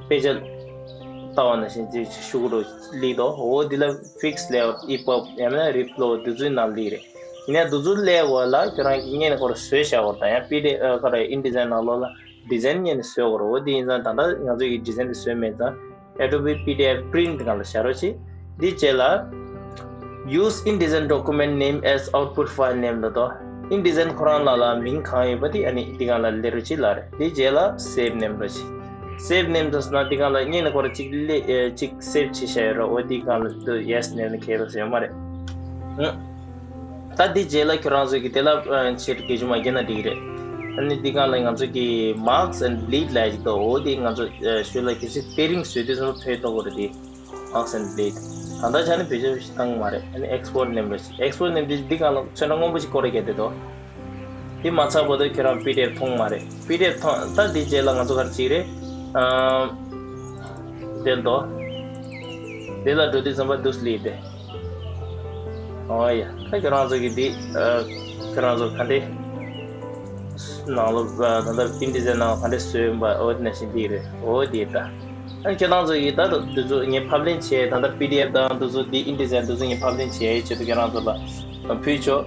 དཔེ་ཆ་ལྟ་བ་ནང་བཞིན་ཅིག་ཤོག་གུ་འདྲ་སླེབས་འདུག་འོ་འདི་ལ་Fix Layout EPUB ཡང་ན་Reflow འདི་ཚོའི་ནང་སླེབས་རེད། ཡིན་ནའང་འདི་ཚོ་སླེབས་པ་ལ་ཁྱོད་རང་གིས་སྔོན་ནས་ཁོ་རང་བཟོས་བཞག་པ་དང་ཡང་PDF ཨ་ཁ་ར་InDesign ནང་ལོགས་ལ་design སྔོན་ནས་བཟོས་དགོས་རེད། འོ་འདི་ཡིན་ཙང་ད་ལྟ་ང་ཚོ་གིས་design དེ་བཟོས་མེད་ཙང་Adobe PDF Print སྒང་ལ་བཞག་རོགས་བྱེད། འདི་རྗེས་ལ་Use InDesign document name as output file name ལབ་དོ། InDesign ཁོ་རང་ལ་ལ་མིང་གང་ཡོད་པ་དེ་ཨ་ནི་འདི་སྒང་ལ་སླེབས་རོགས་བྱེད་ལབ་རེད། འདི་རྗེས་ལ་Save ནེམ་རོགས་བྱེད། Save ནེམ་ཟེར་ན་འདི་སྒང་ལ་སྔོན་ནས་ཁོ་རང་གཅིག་སླེ་ཨེ་གཅིག་save བྱས་བཞག་ཡོད་རེད། འོ་འདི་སྒང་ལ་འདི་Yes ནེམ་ནས་ཁེལ་རོགས་ཟེར་ཡོད་མ་རེད། ཨང་། ད་འདི་རྗེས་ལ་ཁྱོད་རང་ཚོ་གིས་དེ་ལ་ཨ་ཆེད་དུ་སྐད་ཆ་མ་བརྒྱབ་ན་འགྲིག་གི་རེད། ཨ་ནི་འདི་སྒང་ལ་ང་ཚོ་གི་Marks and Bleed ལབ་ཡ་ཅིག་འདུག་འོ་དེ་ང་ཚོ་ཨ་ཞོལ་ལ་གལ་སྲིད་དེ་རིང་བཟོས་དུས་ཙམ་ཕེབས་ཐུབ་ཀྱི་རེད་དེ། Marks and Bleed ད་ལྟ་ཆ་ནས་བེད་སྤྱོད་བཏང་གི་མ་རེད། ཨ་ནི་Export ནེམ་རེད། Export ནེམ་འདི་འདི་སྒང་ལ་ཚོན་ཁྲ་སྔོན་པོ་ཅིག་སྐོར་རེ་བརྒྱབ་བསྡད་འདུག་འདི་མ་ཚར་བར་དུ་ཁྱོད་རང་PDF མཐོང་མ་རེད། PDF མཐོང་ད་འདི་རྗེས་ལ་ང་ཚོ་ག་རེ་བྱེད་ཀྱི་རེད། ཨམ། དེ་འདུག་འདི་ལ་འགྲོ་དུས་ཙམ་པ་འདུག་སླེབས་ཏེ། ཨོ་ཡ། ད་ཁྱོད་རང་ཚོ་གིས་འདི་ཨ་ཁྱོད་རང་ཚོ་ག་འདྲས་ནང་ལོགས་ཨ་ད་ལྟ་InDesign ནང་ག་འདྲས་བཟོས་ཡོད་པ་འོ་དེ་ནང་བཞིན་འདི་རེད། འོ་འདི་ད། ཨ་ཁྱེད་རང་ཚོ་གིས་ད་འདི་ཚོ་ངས་ཕབ་ལེན་བྱས། ད་ལྟ་PDF དང་འདི་ཚོ་འདི་InDesign འདི་ཚོ་ངས་ཕབ་ལེན་བྱས་ཡོད། ཆེད་དུ་ཁྱེད་རང་ཚོ་ལ་ཕུལ་ཆོག་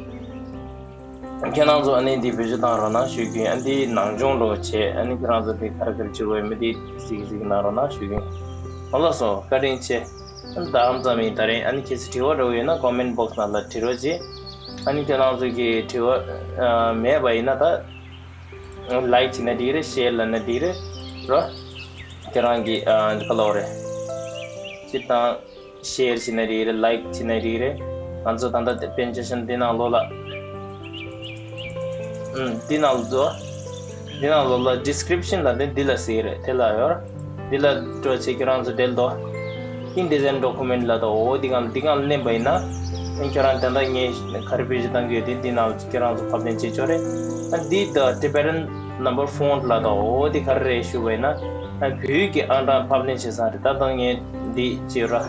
ཁྱེད་རང་ཚོ་ཨ་ནི་འདི་བེད་སྤྱོད་བཏང་རོགས་གནང་ཞུ་གི་ཡིན། ཨ་འདི་ནང་སྦྱོང་འདྲ་བོ་བྱས། ཨ་ནི་ཁྱེད་རང་ཚོ་འདི་ག་རེ་ག་རེ་བྱེད་དགོས་ཡོད་མེད་འདི་གཟིགས་གཟིགས་གནང་རོགས་གནང་ཞུ་གི་ཡིན། ཨོ་ལགས་སོ། བཀའ་དྲིན་ཆེ། ཨ་ནི་ད་ཨམ་ཙམ་ཡིན། ད་རིང་ཨ་ནི་གལ་སྲིད་དྲི་བ་འདྲ་བོ་ཡོད་ན་comment box ནང་ལ་དྲི་རོགས་གྱིས། ཨ་ནི་ཁྱེད་རང་ཚོ་གི་དྲི་བ་ཨ་མེད་པ་ཡིན་ན་ད་ ལའིཀ་བྱས་ན་འགྲིག་རེད། ཤེར་ལབ་ན་འགྲིག་རེད། རོ། ཁྱེད་རང་གི་ཨ་ག་ལབ་རེད། སྤྱིར་བཏང་ཤེར་བྱས་ན་འགྲིག་རེད། ལའིཀ་བྱས་ན་འགྲིག་རེད། ང་ཚོ་ད་ལྟ་དཔེར་ན་ཆ་བཞག་ན་འདི་ནང་ལོགས་ལ། ཨུམ། འདི་ནང་ལོགས་འདི་ནང་ལོགས་ལ་ཌི་སི་ཀི་རིབ་ཤན་ལབ་དེ་འདི་ལ་ཟེར་རེད། དེ་ལ་ཡོད། འདི་ལ་འགྲོ་བྱས་ཁྱེད་རང་ཚོ་འབྲེལ་དོ། ཨིན་ཌི་ཛའིན་ཌོ་ཁུ་མེན་ཊི་ལབ་དོ། འོ་འདི་སྒང་འདི་སྒང་ལ་མནན་པ་ཡིན་ན། ཨ་ཁྱེད་རང་ད་ལྟ་ངས་ག་རེ་བེད་སྤྱོད་བཏང་གི་ཡོད་དེ་འདི་ནང་ལ་ཁྱེད་རང་ཚོ་ཕབ་ལེན་བྱེད་ཆོག་རེད། ཨ་འདི་ད་ཊི་བེ་ཊན་ནམ་བར་ཕོན་ཊི་ལབ་དོ། འོ་འདི་ག་རེ་རེད་ཞུ་བ་ཡིན་ན། ཨ་བོད་ཀྱི་ཨང་གྲངས་ཕབ་ལེན་བྱེད་ས་རེད། ད་ལྟ་ངས་འདི་བྱེད་ར།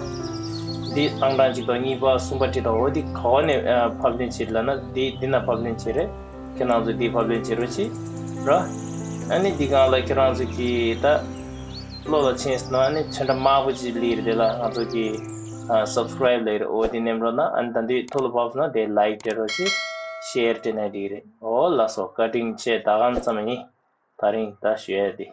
འདི་ཨང་གྲངས་གཅིག་དང་གཉིས་པ་གསུམ་པ་བྲིས་དང་། འོ་འདི་ག་བ་ནས་ཨ་ཕབ་ལེན་བྱེད་ལབ་ན་འདི་འདི་ན་ཕབ་ལེན་བྱེད་རེད། ཁྱེད་རང་ཚོ་འདི་ཕབ་ལེན་བྱེད་རོགས་གྱིས་ར། ཨ་ནི་འདི་སྒང་ལ་ཁྱེད་རང་ཚོ་གིས་ད་བློ་ལ་ཆེན་སོང་ན་ཨ་ནི་ཚོན་ཁྲ་དམར་པོ་ཅིག་སླེབས་རེད། དེ་ལ་ང་ཚོ་གིས་ཨ་སབ་སི་ཀ་རའིབ་ལབ་རེད། འོ་དེ་མནན་རོགས་གནང་། ཨ་ནི་ད་འདི་ཐོག་ལ་བབས་སོང་ན་དེ་ལའིཀ་སྤྲད་རོགས་གྱིས། ཤེར་སྤྲད་ན་འགྲིག་རེད། འོ་ལགས་སོ། བཀའ་དྲིན་ཆེ། ད་ག་ཙམ་ཡིན། ད་རིང་ད་ཞུ་ཡ་དེ།